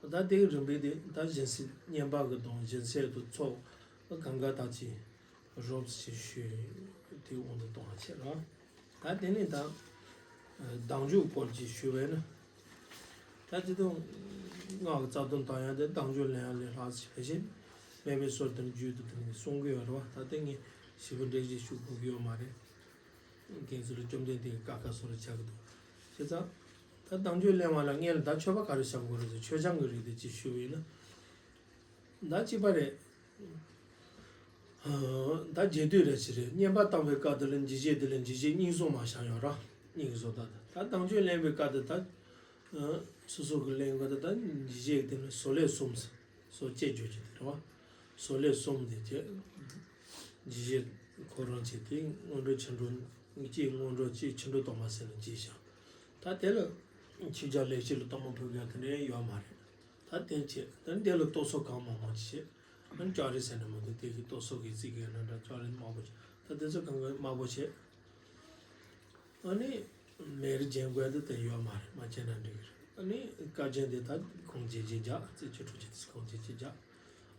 ད་དེ་གི་རིམ་པས་དེ་ད་སྦྱིན་སྲེག་བསྙེན་པ་གི་དང་སྦྱིན་སྲེག་ཏུ་ཚོགས་གང་ག་ད་ཅི་རོབ་ཅིག་ཞུས་དེ་དབང་དུ་གཏོང་བ་བྱེད་ར། ད་དེ་ནས་ད་གདེང་འཇོག་སྐོར་ཅིག་ཞུས་པས་ན། ད་དེ་དང་སྔགས་ཀྱི་རྩ་དོན་དང་ཡང་དེ་གདེང་འཇོག་ལེན་ཡག་ལས་ལྷག་ཅིག་ཕལ་ཆེར་མེད་པའི་བཟོ་ལྟར་བརྗོད་དུ་དེ་ནས་གསུང་གི་ཡོད་རེད་བ། ད་དེ་ངས་ཞིབ་པོ་འགྲེལ་བཤད་ཞུ་དགོས་ཀྱི་ཡོད་མ་རེད། མཁན་ཚོ་ལ་བཅོམ་ལྡན་འདས་ཀྱིས་བཀའ་ཁ་སོགས་ལ་བྱ་གི་འདུག་བྱས་ཙང་། ད་གདེང་འཇོག་ལེན་པ་ལ་སྔོན་ལ་ད་མཆོད་པ་ག་རེ་བྱ་དགོས་རེད་ཟེར། མཆོད་ཆང་གི་རིགས་དེ་ཅིག་ཞུས་པ་ཡིན་ན། ད་གཅིག་པ་རེད། ད་རྗེས་ཟློས་རེ་ཞིག་རེད། བསྙེན་པ་བཏང་བའི་སྐབས་དེ་ལ་འཇིགས་བྱེད་དེ་ལ་འཇིགས་བྱེད་སྙིང་གཟུགས་མ་བཞག་ཡོད་ར། སྙིང་གཟུགས་ད་ད་ད་གདེང་འཇོག་ལེན་པའི་སྐབས་དེ་ད། སོ་སོ་གི་ལེན་སྐབས་དེ་ད་འཇིགས་བྱེད་དེ་ལ་བཟོ་ལས་གསུམ་ཟེར། བཟོ་བཅས་བརྗོད་ཀྱི་དེ་རེད་བ། བཟོ་ལས་གསུམ་དེ་བྱས། འཇིགས་བྱེད་ཁོ་རང་བྱས་དེ་སྔོན་འགྲོ་ཕྱི་འགྲོ། གཅིག་སྔོན་འགྲོ་གཅིག་ཕྱི་འགྲོ་གཏོར་མ་ཟེར་ནས་བརྗོད་བཞག་ད་དེ་ལ་ཆོས་རྒྱལ་ལེགས་བཤད་ལ་གཏོར་མ་ཕུལ་མཁན་དེ་འདྲ་ཡོད་མ་རེད། ད་དེ་བྱས་ད་དེ་ལ་གཏོར་ཟོར་གང་མང་མང་ཅིག་བྱས། ཨ་ནི་ལྕགས་རི་ཟེར་ནས་མ་གཏོགས་དེ་གི་གཏོར་ཟོར་གྱི་རྩིས་ཀྱི་ན་འདྲ་ལྕགས་རི་དམར་པོ་བྱས། ད་དེ་ཚོ་གང་ག་དམར་པོ་བྱས། ཨ་ནི་མེ་རི་སྦྱིན་དགོས་དེ་དེ་ཡོད་མ་རེད། མ་བྱས་ན་འགྲིག་གི་རེད། ཨ་ནི་དཀར་སྦྱིན་དེ་ད་གང་བྱེད་ཅིག་བྱ། རྩི་ཆུ་འཁྲུ་ཆུ་དེ་གང་བྱེད་ཅིག་བྱ།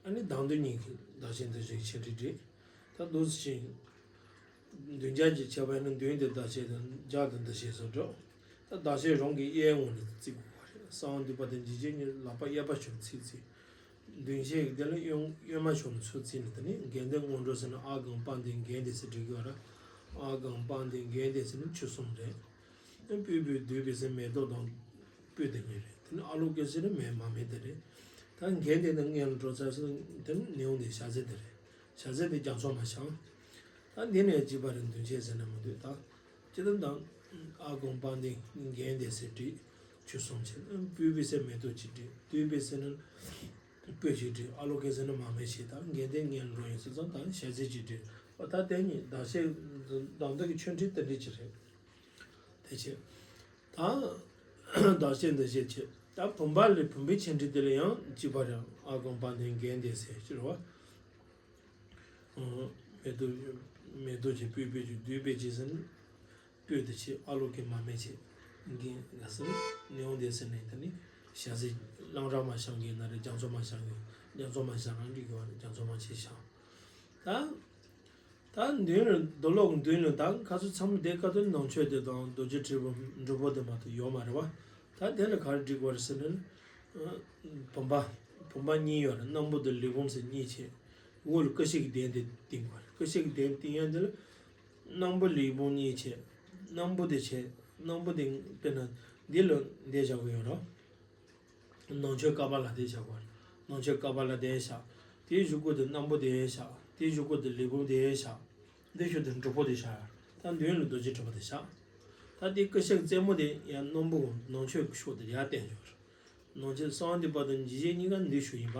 ཨ་ནི་གདེང་འདོན་གཉིས་ཀྱི་བདག་བྱེད་འདི་བཞིན་ཆེ་འབྲིང་འགྲིག་ད་འདུག་སེ་བྱས། མདུན་རྒྱབ་ཀྱི་ཁྱད་པར་ནི་མདུན་དེ་བདག་བྱེད་དང་རྒྱབ་དེ་འདི་བྱེད་སོགས་འགྲོ། ད་བདག་བྱེད་རང་གི་གཡས་ངོས་ནས་བརྩི་དགོས་པ་རེད། གསང་བ་འདུས་པ་དང་འཇིགས་བྱེད་གཉིས་ལག་པ་གཡས་པ་ཕྱོགས་ནས་བརྩི་བརྩི། མདུན་བསྐྱེད་ཀྱི་དེ་ལ་གཡོན་གཡོན་མ་ཕྱོགས་ནས་ཚུར་བརྩིས་ནས། དེ་ནི་གདན་སྟེང་སྔོན་འགྲོ་ཟེར་ན་ཨ་གང་པ་འདི་གན་དེ་ཟེར་བྲིས་ཀྱི་ཡོད་ར། ཨ་གང་པ་འདི་གན་དེ་ཟེར་ནི་ཆུ་གསུམ་རེད། སྤོས་པའི་བསྡུས་པའི་ཟེར་མེ་ཏོག་དང་སྤོས་དེ་གཉིས་རེད། དེ་ནི་ཨ་ལོ་ཀེ་ཟེར་ནི་མེ་མ་མེ་དེ་རེད། ད་གན་དེ་ནི་སྔོན་འགྲོ་ཚར་སོང་། དེ་ནི་ནེའུ་ཡོག་དེ་ཞལ་ཟས་དེ་རེད། ཞལ་ཟས་དེ་རྒྱ་མཚོ་མ་བཞག་ད་འདི་ནས་གཅིག་པ་རེད། མདུན་བསྐྱེད་ཟེར་ན་མི་འདུག་ད་སྤྱིར་བཏང་ཨ་གང་པ་འདི་གན་དེ་ཟེར་བྲིས། ཆུ་གསུམ་བྱས། སྤོས་པའི་ཟེར་མེ་ཏོག་ཅིག་བྲིས། བསྡུས་པའི་ཟེར་ན་སྤོས་ཅིག་བྲིས། ཨ་ལོ་ཀེ་ཟེར་ན་མ་མེ་བྱས། ད་གན་དེ་སྔོན་འགྲོ་ཡིན་ཟེར་ཙང་ད་ཞལ་ཟས་ཅིག་བྲིས། ཨ་ད་དེ་གཉིས་བདག་བསྐྱེད་གདེང་འདོན་གྱི་ཆོས་འབྲེལ་དེ་འདྲ་ཅིག་རེད། དེ་བྱས། ད་བདག་བསྐྱེད་འདི་བྱས་བྱས། ད་བུམ་པ་ལས་བུམ་པའི་ཆོས་འབྲེལ་དེ་ལ་ཡང་གཅིག་པ་རེད། ཨ་གང་པ་འདི་གན་དེ་ཟེར་ཅིག་རེད་བ། མེ་ཏོག་མེ་ཏོག་ཅིག་སྤོས་པའི་ཅིག་བསྡུས་པའི་ཅིག་ཟེར་ན། སྤོས་དེ་བྱས། ཨ་ལོ་ཀེ་མ་མེ་བྱས། གན་ག་ཟེར་ན་ནེའུ་ཡོག་དེ་ཟེར་ནས། དེ་ནི་ཞལ་ཟས་གླང་ར་མ་བཞག་གི་ན་རེད། རྒྱ་མཚོ་མ་བཞག་གི། རྒྱ་མཚོ་མ་བཞག་རང་འགྲིག་གི་བ་རེད། རྒྱ་མཚོ་མ་བྱས་བཞག་ད་ད་མདུན་ལ་རྡོ་སློབ་མདུན་ལ་ད་ཁ་སང་མཚམས་དེ་ཀ་ཏོ་ནང་མཆོད་དེ་དང་རྡོ་རྗེ་དྲིལ་བུ་འབྲུ་པོ་དེ་མ་གཏོགས་ཡོད་མ་རེད་བ། ད་དེ་ལ་ག་རེ་སྒྲིག་པ་རེད་ཟེར་ན། བུམ་པ་བུམ་པ་གཉིས་ཡོད་རེད། སྣམ་བུ་དང་ལས་བུམ་ཟེར་གཉིས་བྱས། འོག་ལ་ཀུ་ཤའི་གདན་དེ་བཏིང་བ་རེད། ཀུ་ཤའི་གདན་བཏིང་ཡ་དེ་ལ་སྣམ་བུ་ལས་བུམ་གཉིས་བྱས། སྣམ་བུ་དེ་བྱས། སྣམ་བུ་དེ་དཔེར་ན་འདི་ལ་འདི་བཞག་གི་ཡོད་རེད། ནང་མཆོད་ཀ་པཱ་ལ་དེ་བཞག་པ། ནང་མཆོད་ཀ་པཱ་ལ་དེ་བཞག་དེའི་གཞུག་གུ་དེ་སྣམ་བུ་དེ་བཞག་དེའི་གཞུག་གུ་དེ་ལས་བུམ་དེ་བཞག་འདི་ཤོད་དེ་འབྲུ་ཕོ་དེ་བཞག་ད་མདུན་ལ་རྡོ་རྗེ་དྲིལ་བུ་དེ་བཞག་ད་དེའི་ཀུ་ཤུ་རྩེ་མོ་དེ་ཡང་སྣམ་བུ་ནང་མཆོད་ཤོག་དེ་ཡར་བསྟན་བཞག་ནང་མཆོད་གསང་བ་འདུས་པ་དང་འཇིགས་བྱེད་གཉིས་ཀ་འདི་ཤོག་ཡིན་པ།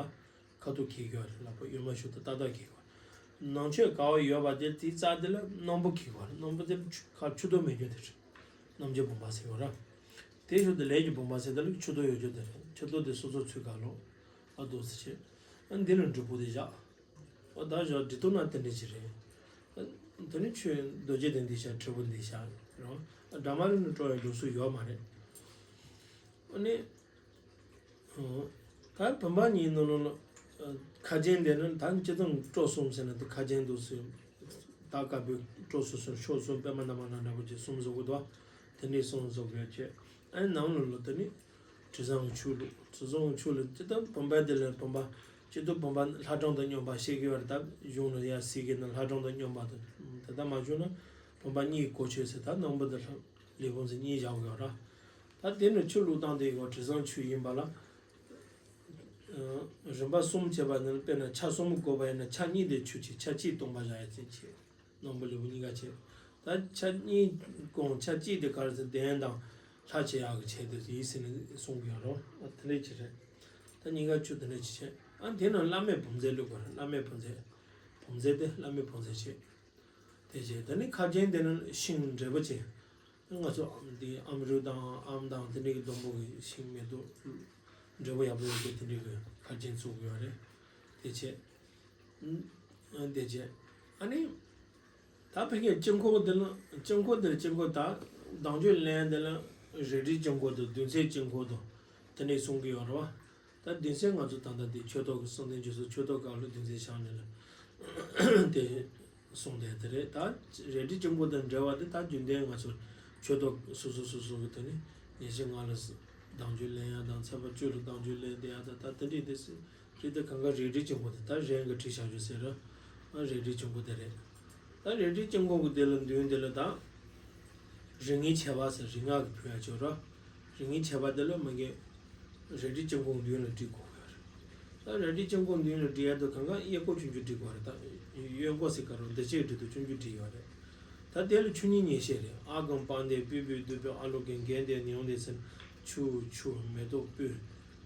ཁ་ཐུག་གི་གོ་ལག་པ་གཡོན་མ་ཤོག་ཏུ་ཏག་ཏག་གི་གོ་ནང་མཆོད་ག་བ་ཡོད་པ་དེ་དེའི་རྩ་དེ་ལ་སྣམ་བུ་གི་གོ་སྣམ་བུ་དེ་ཁ་ཆུ་ཏོ་མེད་རྒྱུ་དེ་རེད། སྣམ་བུ་བུམ་པ་ཟེར་གོ་ར། དེའི་ཤོག་ཏུ་ལས་ཀྱི་བུམ་པ་ཟེར་དེ་ལ་ཆུ་ཏོ་ཡོད་རྒྱུ་དེ་རེད། ཆུ་ཏོ་དེ་སོ་སོ་ཚུར་ག་ལོ། ཨ་དོ་ཟེར་བྱེད། ཨ་འདི་ལ་འབྲུ་ཕོ་དེ་བཞག་ཨ་ད་བཞག་འབྲི་ཏོ་ན་དེ་འདྲ་ཅིག་རེད། ཨ་དེ་ནི་ཆུ་རྡོ་རྗེ་དེ་འདི་བཞག་དྲིལ་བུ་འདི་བཞག་རོ། ཨ་འདྲ་མ་རེད་ནི་སྤྲོ་བའི་འདུག་སུ་ཡོད་མ་རེད། ཨ་ནི། ད་བུམ་པ་གཉིས་ནང་ལོགས་ལ་ཁ་རྒྱན་དེ་ནི་ད་སྤྱི་དང་སྤྲོ་གསུམ་ཟེར་ན་དེ་ཁ་རྒྱན་དུ་སུ་ད་དཀར་པོའི་སྤྲོ་གསུམ་གསུམ་ཕྱོགས་གསུམ་པད་མ་འདབ་མ་ལ་འདྲ་པོ་ཅིག་གསུམ་བཟོ་གི་འདུག་དེ་འདྲའི་གསུམ་བཟོ་དགོས་ཀྱི། ཨ་ནི་ནང་ལོགས་ལ་དེ་ནི་དྲི་བཟང་ཆུ་བླུགས་དྲི་བཟང་ཆུ་བླུགས་སྤྱི་དང་བུམ་པ་དེ་ལ་བུམ་པ་སྤྱི་དང་བུམ་པ་ལྷ་གྲངས་དང་སྙོམས་པ་ཤེས་ཀྱི་བར་ད་གཞུང་ལ་ཡ་སྲིད་ཀྱི་ན་ལྷ་གྲངས་དང་སྙོམས་པ་དང་དེ་ལྟ་མ་བྱུང་ན་བུམ་པ་གཉིས་གོ་ཆོད་ཟེར་ད་སྣམ་བུ་དེ་ལྷ། ལས་བུམ་ཟེར་གཉིས་བཞག་དགོས་ར། ད་དེ་ནི་ཆུ་བླུགས་སྟངས་དེ་ཡང་དྲི་བཟང་ཆུ་ཡིན་པ་ལ། རིམ་པ་གསུམ་བྱས་པ་ནི་དཔེར་ན་ཆ་གསུམ་བགོས་པ་ཡིན་ན་ཆ་གཉིས་དེ་ཆུ་བྱས་ཆ་གཅིག་སྟོང་པ་བཞག་ཡ་ཅན་བྱས། སྣམ་བུ་ལས་བུམ་གཉིས་ཀ་བྱས། ད་ཆ་གཉིས་གོང་ཆ་གཅིག་དེ་ག་རེ་ཟེར་གདན་དང་ལྷ་བྱེད་ཡག་གི་ཆེད་དུ་ཡིན་ཟེར་ནས་གསུང་གི་ཡོད་རོ། ཨ་དེ་འདྲ་ཅིག་རེད། ད་གཉིས་ཀ་ཆུ་དེ་འདྲ་ཅིག་བྱས། ཨ་དེ་ནང་བླ་མའི་བུམ་རྫས་བླུགས་དགོས་རེད། བླ་མའི་བུམ་རྫས། བུམ་རྫས་དེ་བླ་མའི་བུམ་རྫས་བྱས། དེ་བྱས་ད་ནི་ཁ་རྒྱན་དེ་ནི་ཤིང་འབྲས་བུ་ཅན། ང་ཚོ་འདི་ཨམ་རུ་དང་ཨམ་དང་དེ་འདྲའི་གི་སྡོང་པོ་གི་ཤིང་མེ་ཏོག་འབྲས་བུ་ཡག་པོ་ཡོད་པའི་དེ་འདྲའི་གི་ཁ་རྒྱན་བཙུགས་ཡོད་རེད། དེ་བྱས། དེ་བྱས། ཨ་ནི། ད་ཕ་གིའི་དཀྱིལ་འཁོར་དེ་ལ་དཀྱིལ་འཁོར་དེ་ལ་དཀྱིལ་འཁོར་ད་བདག་འཇུག་ལེན་དེ་ལ་རས་བྲིས་དཀྱིལ་འཁོར་དང་བདུན་ཚན་དཀྱིལ་འཁོར་དང་དེ་འདྲའི་གསུང་གི་ཡོད་རེད་བ། ད་བདུན་ཚན་ང་ཚོ་ད་ལྟ་འདི་ཆོས་ཐོག་གི་གསུང་རྟེན་རྒྱུ་སོགས་ཆོས་ཐོག་སྐབས་ལ་བདུན་ཚན་བཞག་ནས་ལ་དེ་གསུངས་བསྡད་དེ་རེད། ད་རས་བྲིས་དཀྱིལ་འཁོར་དང་འབྲེལ་བ་དེ་ད་རྒྱུན་ལྡན་ང་ཚོ་ཆོས་ཐོག་སོ་སོ་སོ་སོ་གི་དེ་ནི་ཉིན་ཞག་ལྔ་ལ་བདག་འཇུག་ལེན་ཡ་དང་ཚེས་པ་བཅུ་ལ་བདག་འཇུག་ལེན་བསྡད་ཡ་དང་ད་དེ་འདྲའི་དེ་སྲིད་རེད་དེ་གང་ག་རས་བྲིས་དཀྱིལ་འཁོར་དེ་ད་གཞན་གྱི་བྲིས་བཞག་རྒྱུ་ཟེར་ར། ཨ་རས་བྲིས་དཀྱིལ་འཁོར་དེ་རེད། ད་རས་བྲིས་དཀྱིལ་འཁོར་གྱི་དེ་ལ་མདུན་དེ་ལ་ད། རིགས་ངེས་ཁྱད་པར་ཟེར་རིགས་ལྔ་གི་ཕུལ་ཡ་ཆོག་ར། རིགས་ངེས་ཁྱད་པར་དེ་ལ་མ་གི། རས་བྲིས་དཀྱིལ་འཁོར་མདུན་ལ་བྲིས་དགོས་ཀྱི་རེད། ད་རས་བྲིས་དཀྱིལ་འཁོར་མདུན་ལ་བྲིས་ཡ་དེ་གང་ག་གཡས་སྐོར་ཆུང་ཆུང་བྲིས་དགོས་རེད་ད། གཡོན་སྐོར་ཟེར་ག་རུ་འདི་ཅིག་བྲིས་དུས་ཆུང་ཆུང་བྲིས་ཡོད་རེད། ད་དེ་ལ་ཆུ་གཉིས་ཉེར་བཞི་རེད། ཨ་གང་པ་འདི་པུས་པུས་བསྡུས་པའི་ཨ་ལོ་གན་གན་འདི་ནེའུ་འདི་ཟེར། ཆུ་ཆུ་མེ་ཏོག་སྤོས།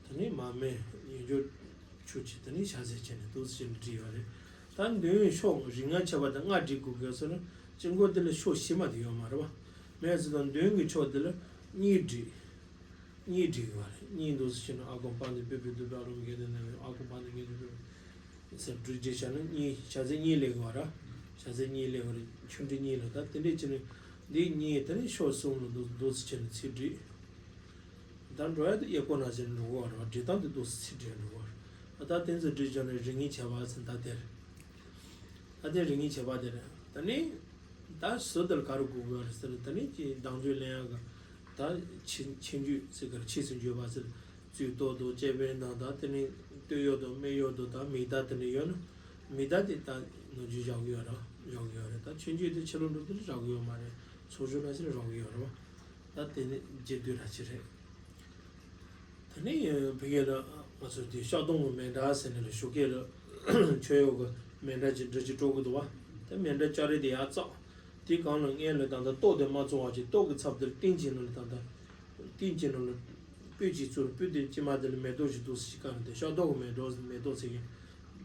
དེ་ནས་མ་སྨད་ཡོན་སྦྱོར་ཆུ་ཆེ་དེ་ནས་ཞལ་ཟས་བྱས་ནས་འདུག་སེ་བྱས་ནས་བྲིས་ཡོད་རེད། ད་མདུན་ཕྱོགས་རིགས་ལྔ་ཁྱད་པར་དེ་ལྔ་བྲིས་དགོས་གལ་སྲིད་ན་དཀྱིལ་འཁོར་དེ་ལ་ཕྱོགས་བཞི་མ་དེ་ཡོད་མ་རེད་བ། མེད་ཟེར་དང་མདུན་གྱི་ཕྱོགས་དེ་ལ་གཉིས་བྲིས། གཉིས་བྲིས་ཡོད་རེད། གཉིས་འདུག་སེ་བྱས་ན་ཨ་གོང་པ་འདི་པུས་པུས་བསྡུས་པའི་ཨ་ལོ་གན་འདི་ནེའུ་ཨ་གོང་པ་འདི་གན་འདི་པུས་ཟེར་བྲིས་བྲིས་བྱས་ན་གཉིས་ཞལ་ཟས་གཉིས་སླེབས་ཡོད་རེད། ཞལ་ཟས་གཉིས་སླེབས་ཡོད་རེད། ཆུང་འབྲིང་གཉིས་ལ་ད་དེ་འདྲས་བྱས་ནས་འདི་གཉིས་དེ་ནས་ཕྱོགས་གསུམ་ལ་འདུག་འདུག་སེ་བྱས་ནས་ཚིག་བྲིས། ད་འགྲོ་ཡ་དེ་གཡས་སྐོར་ན་ཟེར་འགྲོ་གི་ཡོད་རེད་བ། འབྲི་སྟངས་དེ་འདུག་སེ་འབྲི་འགྲོ་གི་ཡོད་རེད། ད་དེ་ཚོ་འབྲི་བྱས་ནས་རིགས་ངེས་ཁྱད་པར་ཟེར་ད་དེར། ད་དེ་རིགས་ངེས་ཁྱད་པར་དེ་རེད། ད་ནི། ད་ཟུར་དེར་ག་རེ་དགོས་ཀྱི་ཡོད་རེད་ཟེར་ན་ད་ནི་ཅི་བདག་འཇུག་ལེན་ཡག་གི། ད་ཕྱི་ཕྱི་འཇུག་ཟེར་གི་རེད། ཕྱིས་སུ་འཇུག་པ་ཟེར། རྩོད་བཟློག་དང་དཔྱད་འབེན་དང་ད་དེ་ནི་སྟོད་གཡོགས་དང་སྨད་གཡོགས་དང་ད་མིག་དར་དེ་འདྲ་ཡོད་ན། མིག་དར་དེ་ད་ནང་འཇུག་བཞག་གི་ཡོད་རེད། བཞག་གི་ཡོད་རེད། ད་ཕྱི་འཇུག་དེ་ཕྱི་ལོགས་འགྲོ་དུས་ལ་བཞག་གི་ཡོད་མ་རེད། ཚོགས་ཞུགས་ན་ཕྱིར་བཞག་གི་ཡོད་རེད་བ། ད་དེ་ནི་རྗེས་ཟློས་ར་ཅི་རེད། དེ་ནས་བོད་སྐད་ལ་ང་ཚོ་དེ་ཤག་སྟོང་གི་མཎྜལ་ཟེར་ནས་ལ་བཞུགས་སྐད་ལ་མཆོད་གཡོག་གི་མཎྜལ་གྱི་འབྲུ་གཅིག་དཀྲོལ་གི་འདུག་བ། དེ་མཎྜལ་ལྕགས་རི་དེ་ཡར་བཙགས། དེ་གང་ལ་སྔོན་ལ་ད་ལྟ་ཏོག་དེ་མ་བཙོང་བ་ཅིག་ཏོག་གི་ཚབ་དེར་ཏིང་གི་ནང་ལ་ད་ལྟ་ཏིང་གི་ནང་ལ་སྤོས་གཅིག་བཙུགས། སྤོས་དེ་ཕྱི་མ་དེ་ལ་མེ་ཏོག་ཅིག་འདུག་སེ་ཅིག་བཀར་ནས་དེ་ཤག་སྟོང་གི་མེ་ཏོག་མེ་ཏོག་ཟེར་གི་